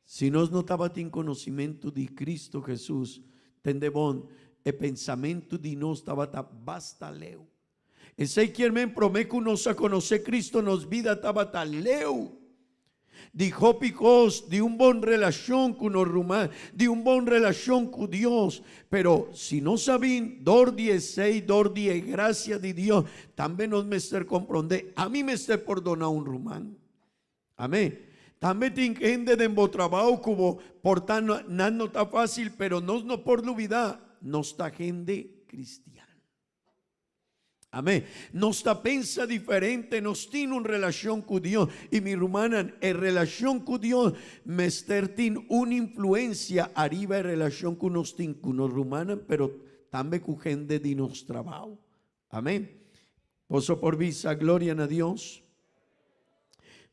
Si nos no tabatin konosimentu di Kristu Hesus, tende bon, e pensamentu di nos tabata basta leu. Esei kier men promé ku nos a konosé Kristu nos bida tabata leu. Di hopi kos, di un bon relashon ku nos ruman, di un bon relashon ku Dios. Pero si nos a bin dor di esei, dor di e grasia di Dios, tambe nos mester komprondé, ami mester pordoná un ruman. Amén. Tambe tin hende den bo trabou ku bo por ta nan no ta fásil, pero nos no por lubidá, nos ta hende kristian. Amén. Nos ta pensa diferente, nos tin un relacion cu Dios. Y mi rumannan, e relacion cu Dios mester tin un influencia ariba e relacion cu nos tin cu nos rumannan, pero tambe cu hende di nos trabao. Amén. Boso por bisa gloria na Dios?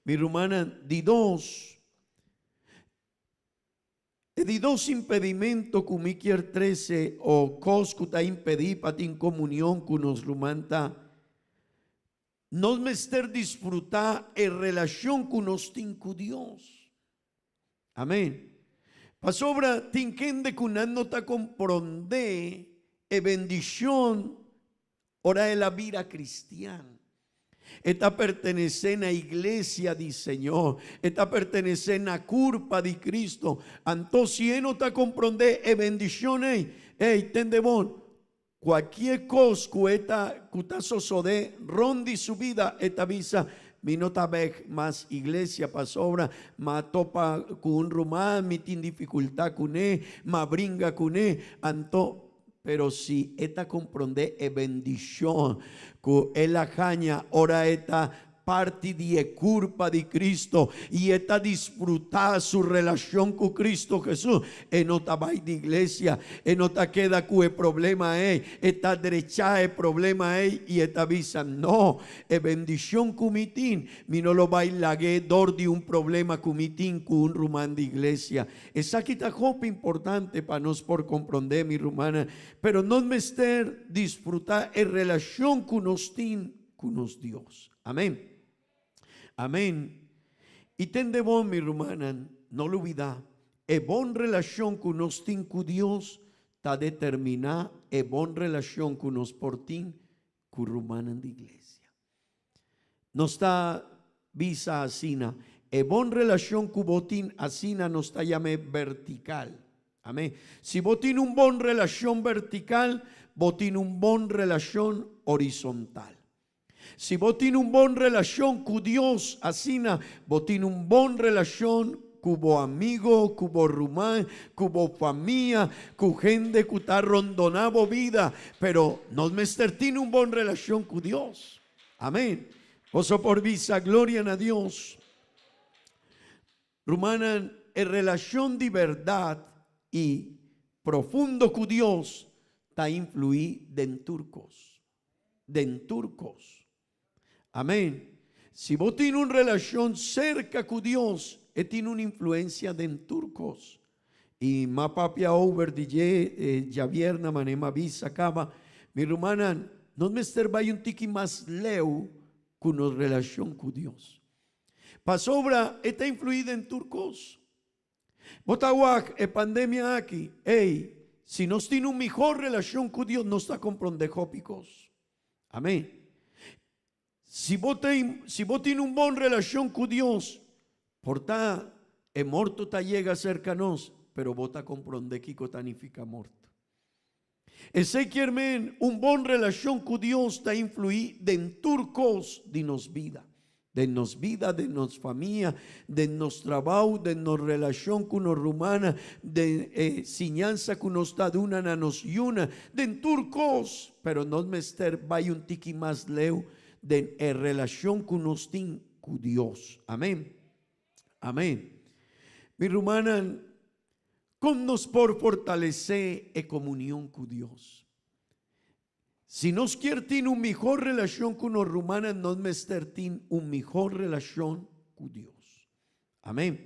Mi rumannan, di dos, E di dos impedimento ku mi kier trese o kos ku ta impedí pa tin komunion ku nos ruman ta, nos mester disfrutá e relashon ku nos tin ku Dios. Amén. Pasobra tin kende ku nan no ta komprondé. e bendishon ora el a bira kristian. E ta pertenesé na iglesia di Señor. E ta pertenesé na kurpa di Cristo. Anto si e no ta komprondé e bendishon ei, ei, tende bon, kualkier kos ku e ta ku ta sosodé rònt di su bida, e ta bisa, Mi no ta bèk mas iglesia pasobra m'a topa ku un ruman, mi tin difikultá kuné, m'a bringa kuné. Anto, pero si e ta komprondé e bendishon ku el a haña ora e ta parti di e kurpa di Cristo i e ta disfrutá su relashon ku Cristo Hesus, e no ta bai di iglesia, e no ta keda ku e problema ei, e ta drechá e problema ei i e ta bisa, No, e bendishon ku mi tin, mi no lo bai lag'é dor di un problema ku mi tin ku un ruman di iglesia. Esaki ta hopi importante pa nos por komprondé, mi rumannan, pero nos mester disfrutá e relashon ku nos tin ku nos Dios. Amén. Amén. I tende bon, mi rumannan, no lubidá, e bon relashon ku nos tin ku Dios ta determiná e bon relashon ku nos por tin ku rumannan di iglesia. Nos ta bisa asina, e bon relashon ku bo tin asina nos ta yam'é vertikal. Amén. Si bo tin un bon relashon vertikal, bo tin un bon relashon horizontal. Si bo tin un bon relashon ku Dios asina, bo tin un bon relashon ku bo amigo, ku bo ruman, ku bo famia, ku hende ku ta rondoná bo bida. Pero nos mester tin un bon relashon ku Dios. Amén. Boso por bisa gloria na Dios. Rumannan, e relashon di bèrdat i profundo ku Dios ta influí den tur kos. Den tur kos. Amén. Si bo tin un relashon serka ku Dios, e tin un influensia den tur kos. I m'a papia over di dje djabièrnè manera m'a bisa kaba, mi rumannan, nos mester bai un tiki mas leu ku nos relashon ku Dios. Pasobra e ta influí den tur kos. Bo ta wak e pandemia aki, ey, si nos tin un mihor relashon ku Dios nos ta komprondé hopi kos. Amén. Si bo tin, si bo tin un bon relashon ku Dios, por ta e morto ta yega serka nos, pero bo ta komprondé kiko ta nifiká morto. Esei kier men un bon relashon ku Dios ta influí den tur kos di nos bida. Den nos bida, den nos famia, den nos trabou, den nos relashon ku nos rumannan, den e siñansa ku nos ta duna na nos yunan, den tur kos. Pero nos mester bai un tiki mas leu den e relashon ku nos tin ku Dios. Amen. Amen. Mi rumannan, kon nos por fortalesé e komunion ku Dios? Si nos kier tin un mihor relashon ku nos rumannan, nos mester tin un mihor relashon ku Dios. Amén.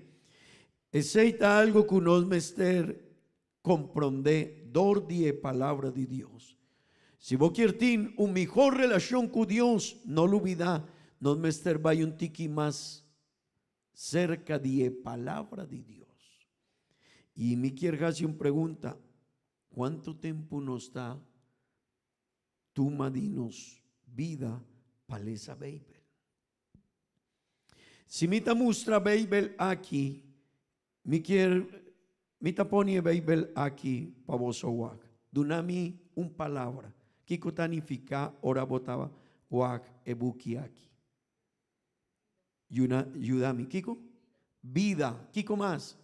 Esei ta algo ku nos mester komprondé dor di e Palabra di Dios. Si bo kier tin un mihor relashon ku Dios, no lubidá, nos mester bai un tiki mas serka di e Palabra di Dios. I mi kier hasi un pregunta, Cuanto tempo nos ta tuma di nos bida pa lesa Bijbel? Si mi ta mustra Bijbel aki, mi kier mi ta pone e Bijbel aki pa boso wak. Duna mi un palabra. Kico ta nifica ora bo ta wak e buki aki? Yuna, yuda mi. Kico? Bida. Kico mas?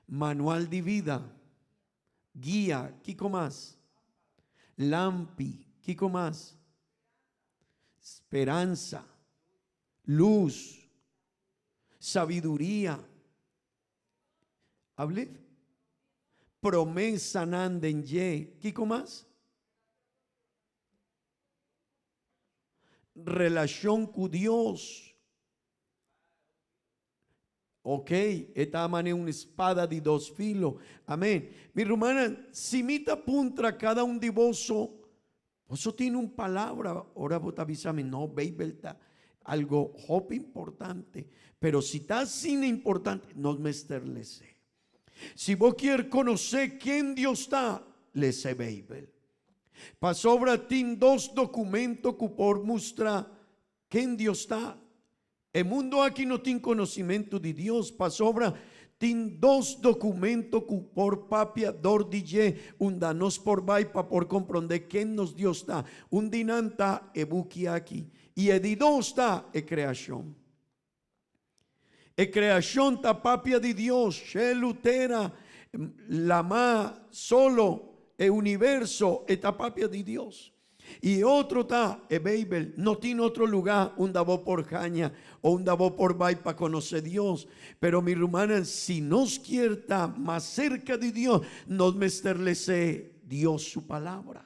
Manual di vida, guia, kiko mas? Lampi, kiko mas? Speransa, lus, sabiduria. Ablif? Promesanan den dje, kiko mas? Relashon ku Dios. Ok, e ta mane un spada di dos filo. Amen. Mi rumannan, si mi ta puntra kada un di boso, boso tin un palabra ora bo ta bisa mi, no, Beibel ta algo hopi importante. Pero si ta asina importante, nos mester les'é. Si bo kier konosé ken Dios ta, lesa e Beibel. Pasobra tin dos dokumento ku por mustra ken Dios ta. E mundu aki no tin konosimentu di Dios pasobra tin dos dokumento ku por papia dor di dje unda nos por bai pa por komprondé ken nos Dios ta. Un di nan ta e buki aki i e di dos ta e kreashon. E kreashon ta papia di Dios, shelu, tera, lamá, solo, e universo, e ta papia di Dios. I e otro ta e Beibel. No tin otro lugá unda bo por haña o unda bo por bai pa konosé Dios. Pero mi rumannan, si nos kier ta mas serka di Dios, nos mester les'é Dios su Palabra.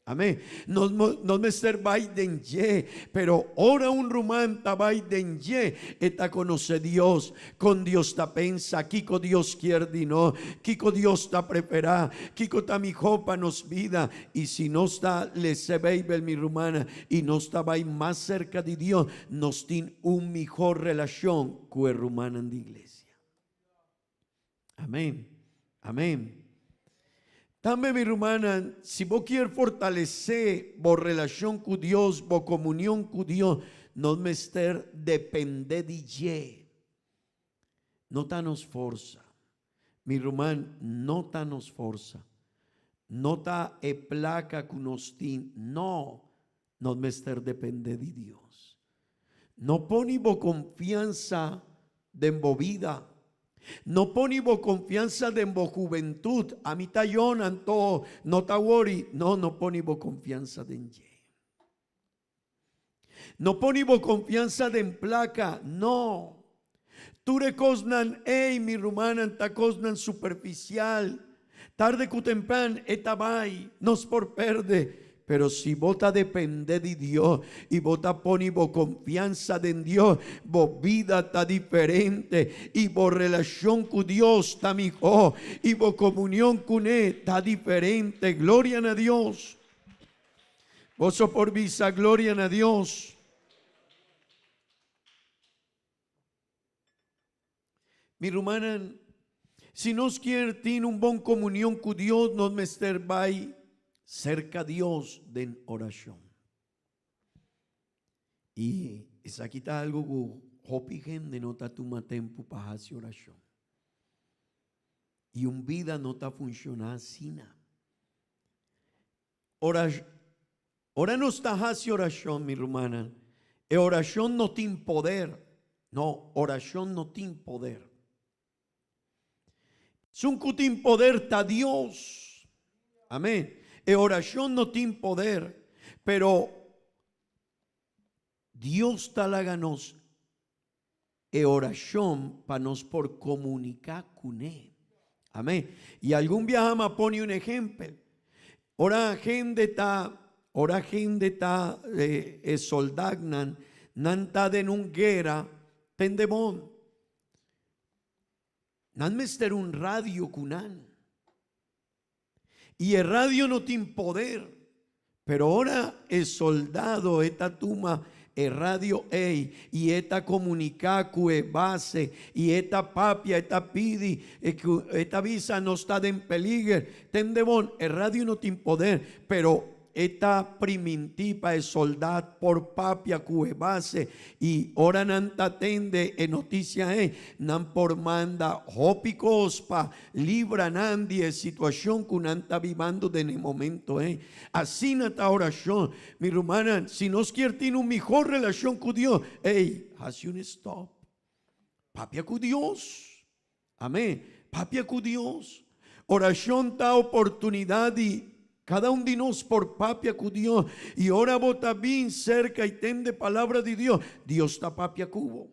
Amén. Nos, nos mester bai den dje, pero ora un ruman ta bai den dje, e ta konosé Dios, kon Dios ta pensa, kiko Dios kier di nos, kiko Dios ta preferá, kiko ta mihó pa nos bida. I si nos ta lesa e Beibel, mi rumannan, i nos ta bai mas serka di Dios, nos tin un mihó relashon ku e rumannan di iglesia. Amén. Amén. Tambe, mi rumannan, si bo kier fortalesé bo relashon ku Dios, bo komunion ku Dios, nos mester dependé di dje. No ta nos forsa. Mi ruman, no ta nos forsa. No ta e plaka ku nos tin. No, nos mester dependé di Dios. No pone bo konfiansa den bo bida. No pone bo konfiansa den bo hubentut. Ami ta yon, anto no ta wori. No, no pone bo konfiansa den dje. No pone bo konfiansa den plaka. No. Tur e kosnan ei, mi rumannan, ta kosnan superfisial. Tarde ku tempran e ta bai, nos por perde. Pero si bo ta depende di Dios i bo ta pone bo konfiansa den Dios, bo bida ta diferente i bo relashon ku Dios ta mihó i bo komunion kuné ta diferente. Gloria na Dios! Boso por bisa gloria na Dios? Mi rumannan, si nos kier tin un bon komunion ku Dios, nos mester bai serka Dios den orashon. I esaki ta algu ku hopi hende no ta tuma tempu pa hasi orashon. I un bida no ta funshoná asina. Ora, ora nos ta hasi orashon, mi rumannan, e orashon no tin poder. No, orashon no tin poder. Esun ku tin poder ta Dios. Amén. E orashon no tin poder, pero Dios ta laga nos e orashon pa nos por komuniká kuné. Amén. I algun biaha mi a pone un ehèmpel. Ora hende ta, ora hende ta e soldadnan, nan ta den un guera, tende bon. Nan mester un radio ku nan. I e radio no tin poder, pero ora e soldado e ta tuma e radio ei i e ta komuniká ku e base i e ta papia, e ta pidi, e ta bisa nos ta den peliger, tende bon, e radio no tin poder, pero E ta primintí pa e soldat por papia ku e base, i ora nan ta tende e notisia ei, nan por manda hopi kos pa libra nan di e situashon ku nan ta bibando den e momento ei. Asina ta orashon. Mi rumannan, si nos kier tin un mihó relashon ku Dios, ei, hasi un stòp. Papia ku Dios. Amén. Papia ku Dios. Orashon ta oportunidat di kada un di nos por papia ku Dios. I ora bo ta bin serka i tende palabra di Dios, Dios ta papia ku bo.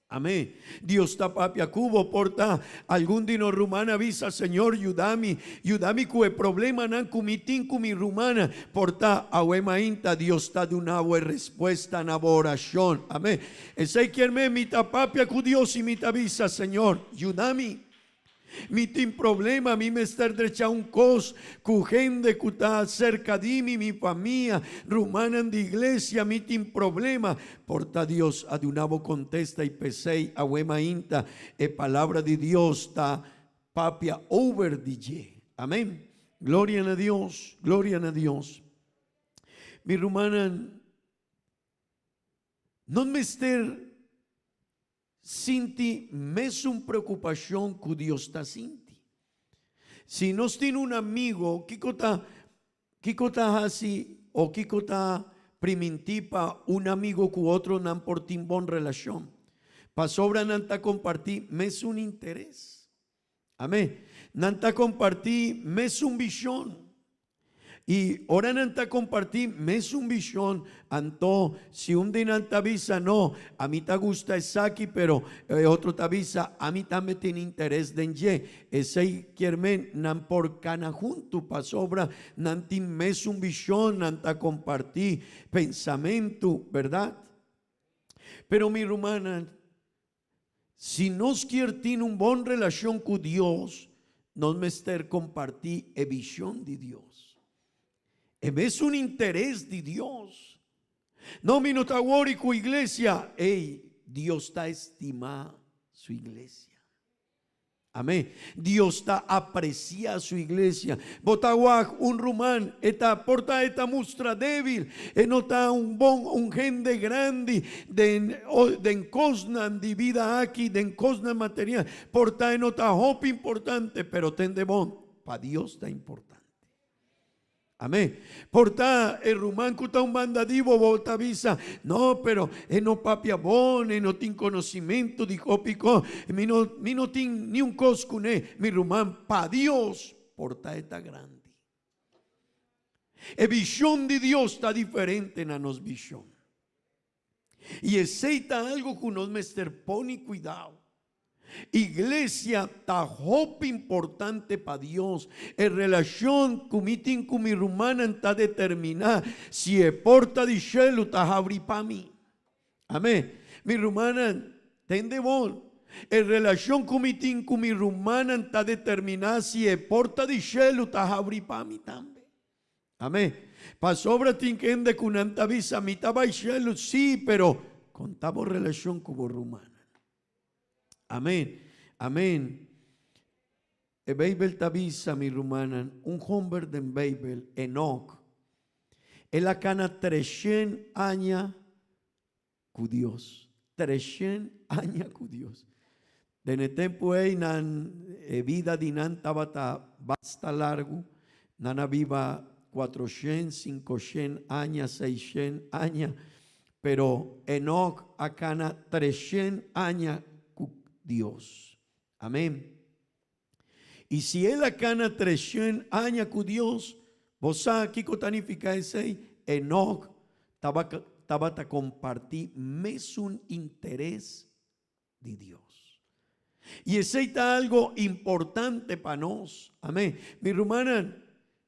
Amén. Dios ta papia ku bo. Por ta algun di nos ruman a bisa, Señor, yuda mi, yuda mi ku e problemanan ku mi tin ku mi rumannan. Por ta awe mainta Dios ta duna bo e respuesta na bo orashon. Amén. Esei kier men mi ta papia ku Dios i mi ta bisa, Señor, yuda mi. Mi tin problema, mi mester drecha un kos ku hende ku ta serka di mi, mi famia, rumannan di iglesia, mi tin problema. Por ta Dios a duna bo kontesta i p'esei awe mainta e palabra di Dios ta papia over di dje. Amen. Gloria na Dios, gloria na Dios. Mi rumannan, no mester sinti mesun preokupashon ku Dios ta sinti. Si nos tin un amigo, kiko ta kiko ta hasi o kiko ta primintí pa un amigo ku otro nan por tin bon relashon? Pasobra nan ta kompartí mesun interes. Amén. Nan ta kompartí mesun vishon. I ora nan ta kompartí mesun vishon, anto si un di nan ta bisa, No, ami ta gusta esaki, pero e otro ta bisa, Ami tambe tin interes den dje. Esei kier men nan por kana huntu pasobra nan tin mesun vishon, nan ta kompartí pensamentu, bèrdat? Pero mi rumannan, Si nos kier tin un bon relashon ku Dios, nos mester kompartí e vishon di Dios. E mesun interes di Dios. No, mi no ta wori ku iglesia. Ey, Dios ta estimá su iglesia. Amén. Dios ta aprecia su iglesia. Bo ta wak un ruman, e ta por ta e ta mustra débil, e no ta un bon, un hende grandi den den kosnan di bida aki, den kosnan material. Por ta e no ta hopi importante, pero tende bon, pa Dios ta importante. Amén. Por ta e ruman ku ta un banda di bo, bo ta bisa, No, pero e no papia bon, e no tin conocimento di hopi cos, mi no, mi no tin ni un cos cune. Mi ruman, pa Dios, por ta e ta grandi. E vision di Dios ta diferente na nos vision. I esei ta algo ku nos mester pone kuidao. Iglesia ta hopi importante pa Dios. E relashon ku mi tin ku mi rumannan ta determiná si e porta di shelu ta habri pa mi. Amén. Mi rumannan, tende bon. E relashon ku mi tin ku mi rumannan ta determiná si e porta di shelu ta habri pa mi tambe. Amén. Pasobra tin kende ku nan ta bisa, Mi ta bai shelu, sí, pero kon ta bo relashon ku bo rumannan? Amén. Amén. E Beibel ta bisa, mi rumannan, un homber den Beibel, Enok, el a kana treshen aña ku Dios. Treshen aña ku Dios. Den e tempu ei nan e bida di nan tabata basta largu. Nan a biba kuatroshen, sinkoshen aña, seishen aña. Pero Enok a kana treshen aña ku Dios. Amen. I si el a kana treshen aña ku Dios, bo sa kiko ta nifiká esei? Enok tabata kompartí mesun interes di Dios. I esei ta algo importante pa nos. Amén. Mi rumannan,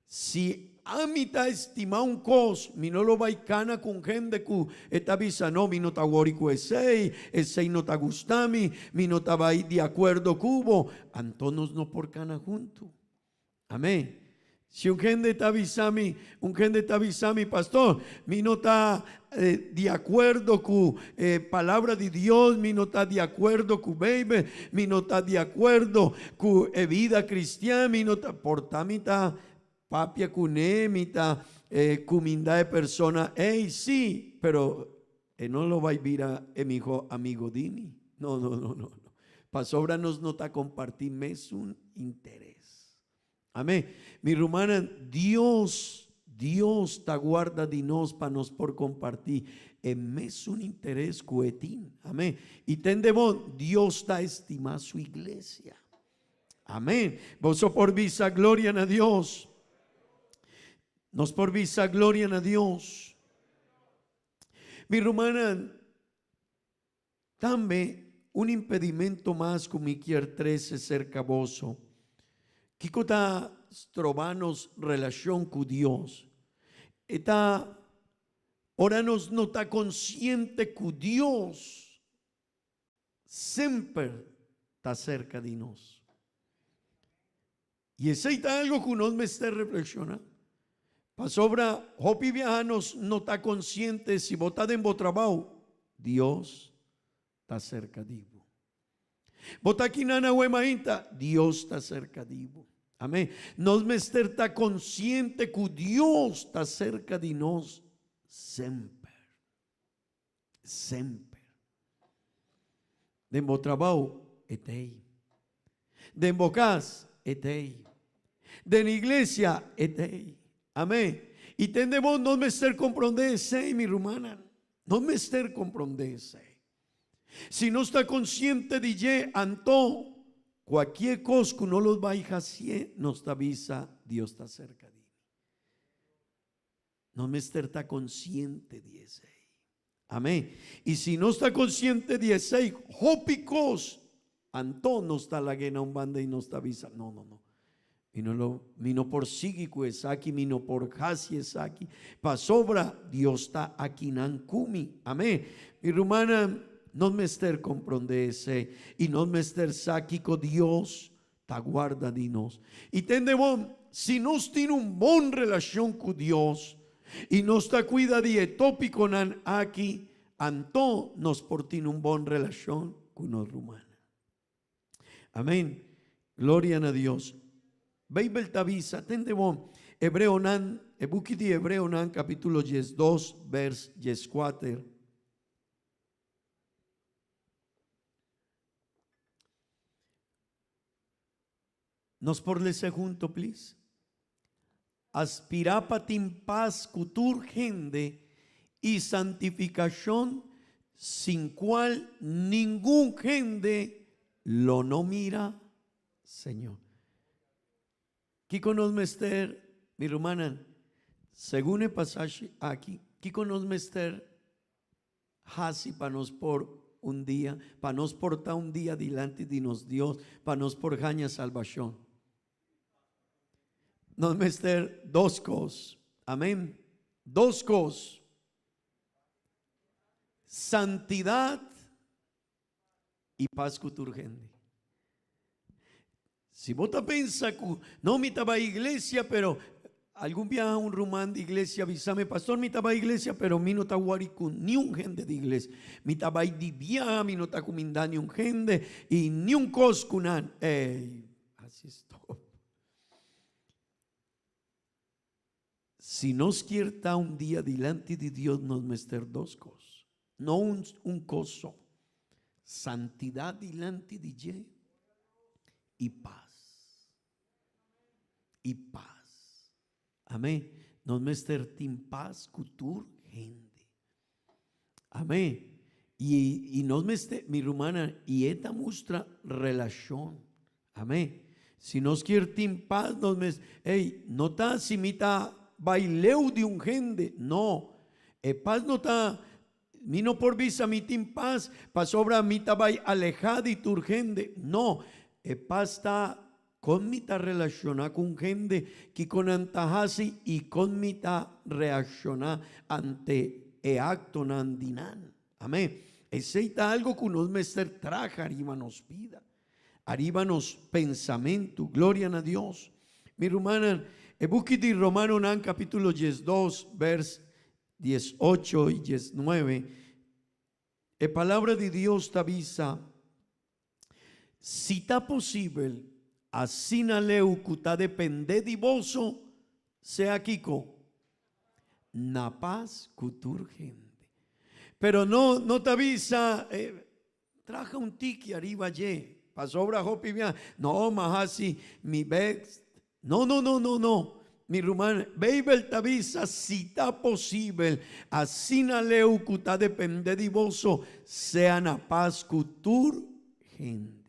Si ami ta estimá un kos, mi no lo bai kana ku un hende ku e ta bisa, No, mi no ta wòri ku esei, esei no ta gusta mi, mi no ta bai di akuerdo ku bo. Anto nos no por kana huntu. Amén. Si un hende ta bisa mi, un hende ta bisa mi, Pastor, mi no ta di akuerdo ku e Palabra di Dios, mi no ta di akuerdo ku Beibel, mi no ta di akuerdo ku e bida kristian, mi no ta, por ta mi ta papia kuné, mi ta kuminda e persona ei, sí, pero e no lo bai bira e miho amigo di mi. No, no, no, no, no. Pasobra nos no ta kompartí mesun interes. Amén. Mi rumannan, Dios, Dios ta guarda di nos pa nos por comparti e mesun interes cu e tin. Amén. Y tende bon, Dios ta estima su iglesia. Amén. Boso por bisa gloria na Dios. Nos por bisa gloria na Dios. Mi rumannan, Tambe un impedimento mas ku mi kier trese serka boso. Kiko ta stroba nos relashon ku Dios? E ta ora nos no ta konsiente ku Dios semper ta serka di nos. I esei ta algo ku nos mester reflekshoná. Pasobra hopi biaha nos no ta konsiente si bo ta den bo trabou, Dios ta serka di bo. Bo ta kinan awe mainta, Dios ta serka di bo. Amén. Nos mester ta konsiente ku Dios ta serka di nos semper. Semper. Den bo trabou, e t'ei. Den bo kas, e t'ei. Den iglesia, e t'ei. Amén. I tende bon, nos mester komprondé esei, mi rumannan. Nos mester komprondé esei. Si nos ta konsiente di dje, anto kualkier kos ku nos lo bai hasié, nos ta bisa, Dios ta serka di mi. Nos mester ta konsiente di esei. Amén. I si nos ta konsiente di esei, hopi kos, anto nos ta lag'é na un banda i nos ta bisa, No, no, no. Mi no lo, mi no por sigui ku esaki, mi no por hasi esaki, pasobra Dios ta akinan ku mi. Amén. Mi rumannan, nos mester komprondé esei i nos mester sa kiko Dios ta guarda di nos. I tende bon, si nos tin un bon relashon ku Dios i nos ta kuida di e tópikonan aki, anto nos por tin un bon relashon ku nos rumannan. Amén. Gloria na Dios. Beibel ta bisa, tende bon, Hebreonan, e buki di Hebreonan kapítulo diesdos, bers dieskuater. Nos por lesa hunto, please? Aspirá pa tin pas ku tur hende i santifikashon sin kual ningun hende lo no mira Señor. Kiko nos mester, mi rumannan, segun e pasashi aki, kiko nos mester Hasi pa nos por un dia, pa nos por ta un dia dilanti di nos Dios, pa nos por haña salbashon. Nos mester dos kos. Amén. Dos kos. Santidat i pas ku tur hende. Si bo ta pensa ku no mi ta bai iglesia pero algun biaha un ruman di iglesia bisa mi pastor mi ta bai iglesia pero mi no ta wori ku niun hende di iglesia mi ta bai di biaha mi no ta kuminda niun hende i niun kos ku nan ey hasi stop. Si nos kier ta un dia dilanti di Dios nos mester dos kos, no un un kos so, santidat dilanti di dje i pas. I pas. Amen. Nos mester tin pas ku tur hende. Amen. I, i nos mester, mi rumannan, i e ta mustra relashon. Amen. Si nos kier tin pas, nos mes, ey, no ta si mi ta bai leu di un hende, no. E pas no ta, mi no por bisa mi tin pas pasobra mi ta bai alehá di tur hende, no. E pas ta Kon mi ta relashoná ku un hende, kiko nan ta hasi i kon mi ta reakshoná ante e aktonan di nan. Amén. Esei ta algu ku nos mester traha ariba nos bida, ariba nos pensamentu. Gloria na Dios. Mi rumannan, e buki di Romanonan kapítulo diesdos, bèrs diesocho i diesnuebe, e Palabra di Dios ta bisa, Si ta posibel, asina leu ku ta dependé di boso, sea kiko? Na pas ku tur hende. Pero no no ta bisa, Traha un tiki ariba dje, pasobra hopi bia, no, m'a hasi mi best. No, no, no, no, no. Mi ruman, Beibel ta bisa, si ta posibel, asina leu ku ta dependé di boso, sea na pas ku tur hende.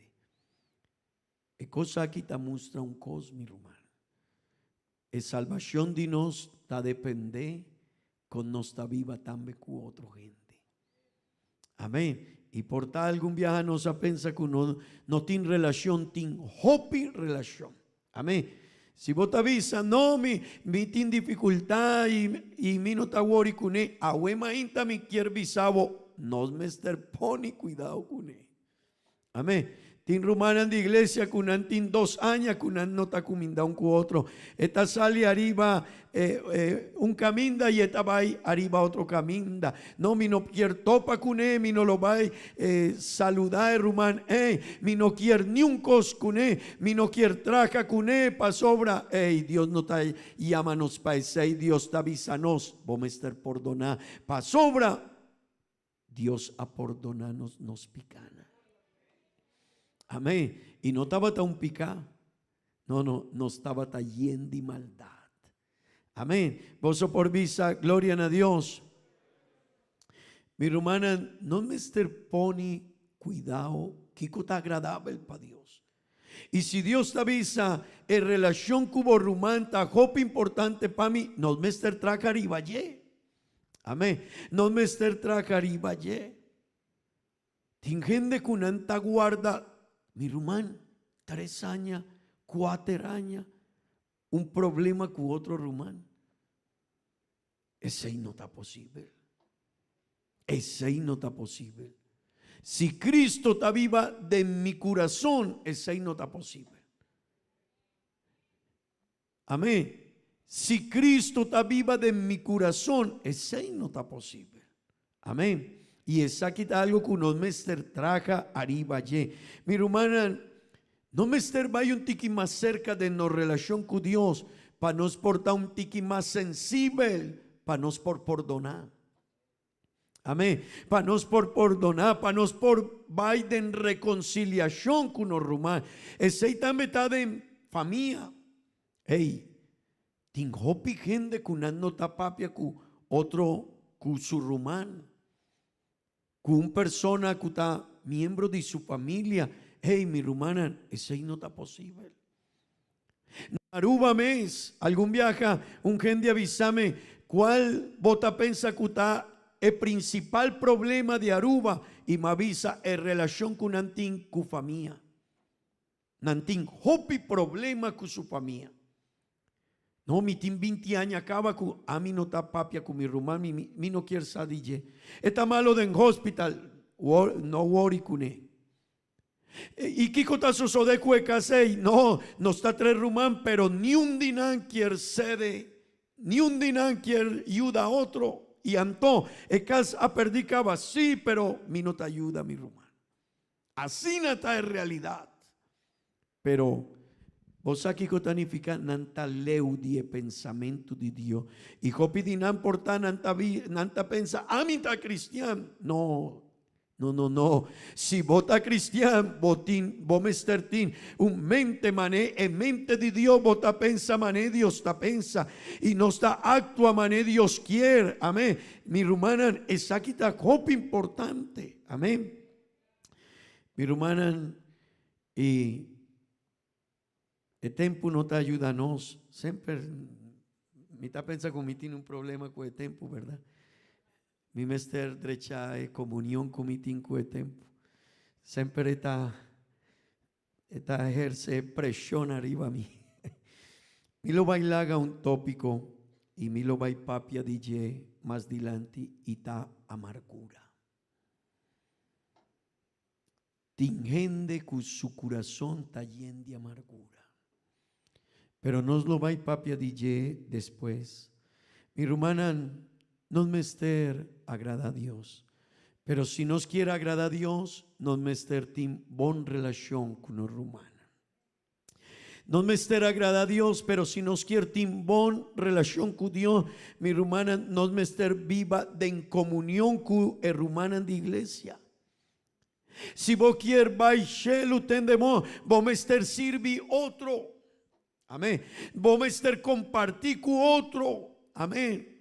E kos aki ta mustra un kos, mi ruman. E salbashon di nos ta dependé kon nos ta biba tambe ku otro hende. Amén. I por ta algun biaha nos a pensa ku no no tin relashon, tin hopi relashon. Amén. Si bo ta bisa, no, mi, mi tin difikultat i, i mi no ta wori kuné, awe mainta mi kier bisa bo, nos mester pone kuidao kuné. Amén. Tin rumannan di iglesia ku nan tin dos aña ku nan no ta kuminda un ku otro. E ta sali ariba un kaminda i e ta bai ariba otro kaminda. No, mi no kier topa kuné, mi no lo bai saludá e ruman ei, mi no kier niun kos kuné, mi no kier traha kuné pasobra, ei, Dios no ta yama nos pa esei, Dios ta bisa nos, bo mester pordoná pasobra Dios a pordoná nos nos pikánan. Amén. I no tabata un piká. No, no, nos tabata yen di maldat. Amén. Boso por bisa, Gloria na Dios. Mi rumannan, no mester pone kuidao kiko ta agradabel pa Dios. I si Dios ta bisa, e relashon ku bo ruman ta hopi importante pa mi, nos mester traha riba dje. Amén. Nos mester traha riba dje. Tin hende ku nan ta guarda, mi ruman, tres aña, kuater aña, un problema ku otro ruman. Esei no ta posibel. Esei no ta posibel. Si Cristo ta biba den mi kurason, esei no ta posibel. Amén. Si Cristo ta biba den mi curason, esey no ta posibel. Amén. Y esaki ta algo cu nos mester traha ariba dje. Mi rumannan, no mester bay un tiki mas cerca den nos relacion cu Dios pa nos por ta un tiki mas sensibel pa nos por pordona. Amén. Pa nos por pordoná, pa nos por bai den reconciliacion cu nos ruman. Esey tambe ta den famia. Ey, tin hopi hende cu nan no ta papia cu otro, cu su ruman, cu un persona cu ta miembro di su familia. Ey, mi rumannan, esey no ta posibel. Na Aruba mes, algun biaha un hende a bisa mi, Cual bo ta pensa cu ta e principal problema di Aruba? Y mi a bisa e relacion cu nan tin cu famia. Nan tin hopi problema cu su famia. No, mi tin binti aña caba cu ami no ta papia cu mi ruman, mi mi no kier sa di dje. E ta malo den hospital, no worry cune. I kiko ta sosodé ku e kas ei? No, nos ta tres ruman, pero niun di nan kier sede, niun di nan kier yuda otro. I anto, e kas a pèrdí kaba? Sí, pero mi no ta yuda mi ruman. Asina ta e realidat. Pero, bo sa kiko ta nifiká? Nan ta leu di e pensamentu di Dios. I hopi di nan por ta nan ta nan ta pensa, Ami ta kristian. No, no, no, no. Si bo ta kristian, bo tin, bo mester tin un mente man'é e mente di Dios. Bo ta pensa man'é Dios ta pensa. I nos ta aktua man'é Dios kier. Amén. Mi rumannan, esaki ta hopi importante. Amén. Mi rumannan, I e tempu no ta yuda nos. Semper mi ta pensa ku mi tin un problema ku e tempu, bèrdat? Mi mester drecha e komunion ku mi tin ku e tempu. Semper e ta e ta eherse preshon ariba mi. Mi lo bai laga un tópiko i mi lo bai papia di dje mas dilanti i ta amargura. Tin hende ku su kurason ta yen di amargura. Pero nos lo bai papia di dje despues. Mi rumannan, nos mester agrada Dios. Pero si nos kier agrada Dios, nos mester tin bon relashon ku nos rumannan. Nos mester agrada Dios, pero si nos kier tin bon relashon ku Dios, mi rumannan, nos mester biba den komunion ku e rumannan di iglesia. Si bo kier bai shelu tende bo, bo mester sirbi otro. Amen. Bo mester kompartí ku otro. Amen.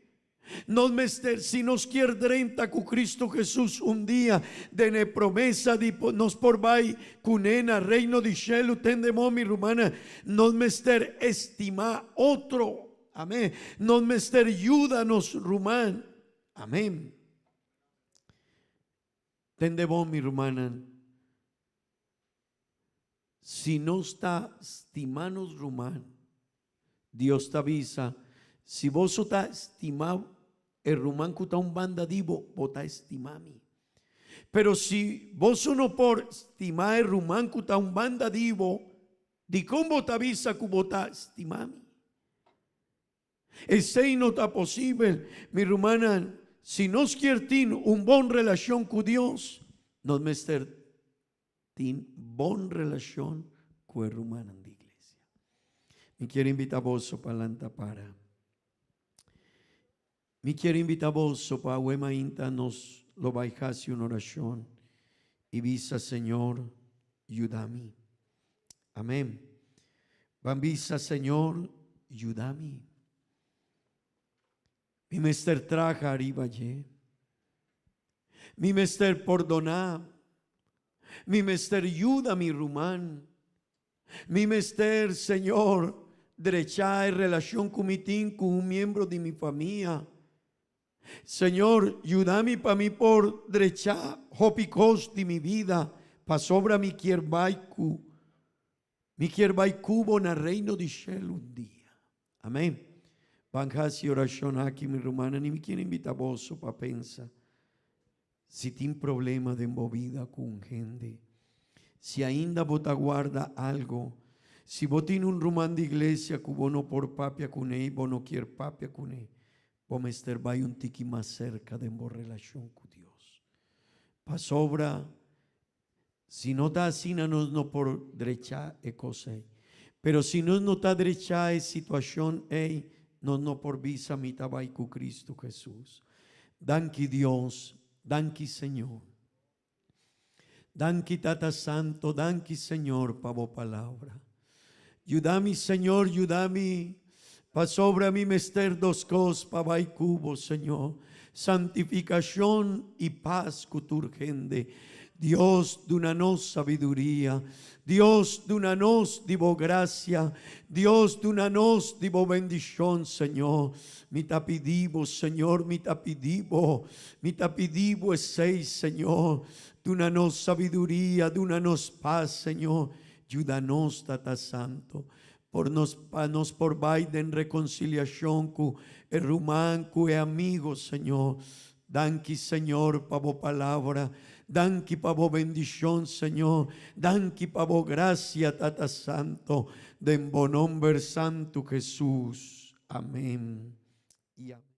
Nos mester, si nos kier drenta ku Cristo Jesus un dia den e promesa di nos por bai kuné na reino di shelu, tende mo mi rumannan, nos mester estimá otro. Amen. Nos mester yuda nos ruman. Amen. Tende bo mi rumannan, si nos ta stima nos ruman, Dios ta bisa, si boso ta stima e ruman ku ta un banda di bo, bo ta stima mi. Pero si boso no por stima e ruman ku ta un banda di bo, dikon bo ta bisa ku bo ta stima mi? Esei no ta posibel, mi rumannan. Si nos kier tin un bon relashon ku Dios, nos mester tin bon relashon ku e rumannan di iglesia. Mi kier invita boso pa lanta para. Mi kier invita boso pa awe mainta nos lo bai hasi un orashon i bisa, Señor, yuda mi. Amén. Ban bisa, Señor, yuda mi. Mi mester traha ariba dje. Mi mester pordoná. Mi mester yuda mi ruman. Mi mester, Señor, drechá e relashon ku mi tin ku un miembro di mi famia. Señor, yuda mi pa mi por drechá hopi kos di mi bida pasobra mi kier bai ku mi kier bai ku bo na Reino di Shelu un dia. Amén. Ban hasi orashon aki, mi rumannan, i mi kier invitá boso pa pensa si tin problema den bo bida ku un hende. Si ainda bo ta guarda algo, si bo tin un ruman di iglesia ku bo no por papia kuné i bo no kier papia kuné, bo mester bai un tiki mas serka den bo relashon ku Dios. Pasobra Si no ta asina nos no por drecha e kos ei. Pero si nos no ta drecha e situashon ei, nos no por bisa mi ta bai ku Kristu Hesus. Danki Dios, danki Señor. Danki Tata Santo, danki Señor pa bo palabra. Yuda mi Señor, yuda mi, pasobra mi mester dos kos pa bai ku bo, Señor, santifikashon i pas ku tur hende. Dios, duna nos sabiduria. Dios, duna nos di bo grasia. Dios, duna nos di bo bendishon, Señor. Mi ta pidi bo, Señor, mi ta pidi bo. Mi ta pidi bo esei, Señor. Duna nos sabiduria, duna nos pas, Señor. Yuda nos, Tata Santo, por nos pa nos por bai den reconciliacion cu e ruman, cu e amigo, Señor. Danki, Señor, pa bo palabra. Danki pa bo bendicion, Señor. Danki pa bo gracia, Tata Santo. Den bo nomber santo, Jesus. Amen y amen.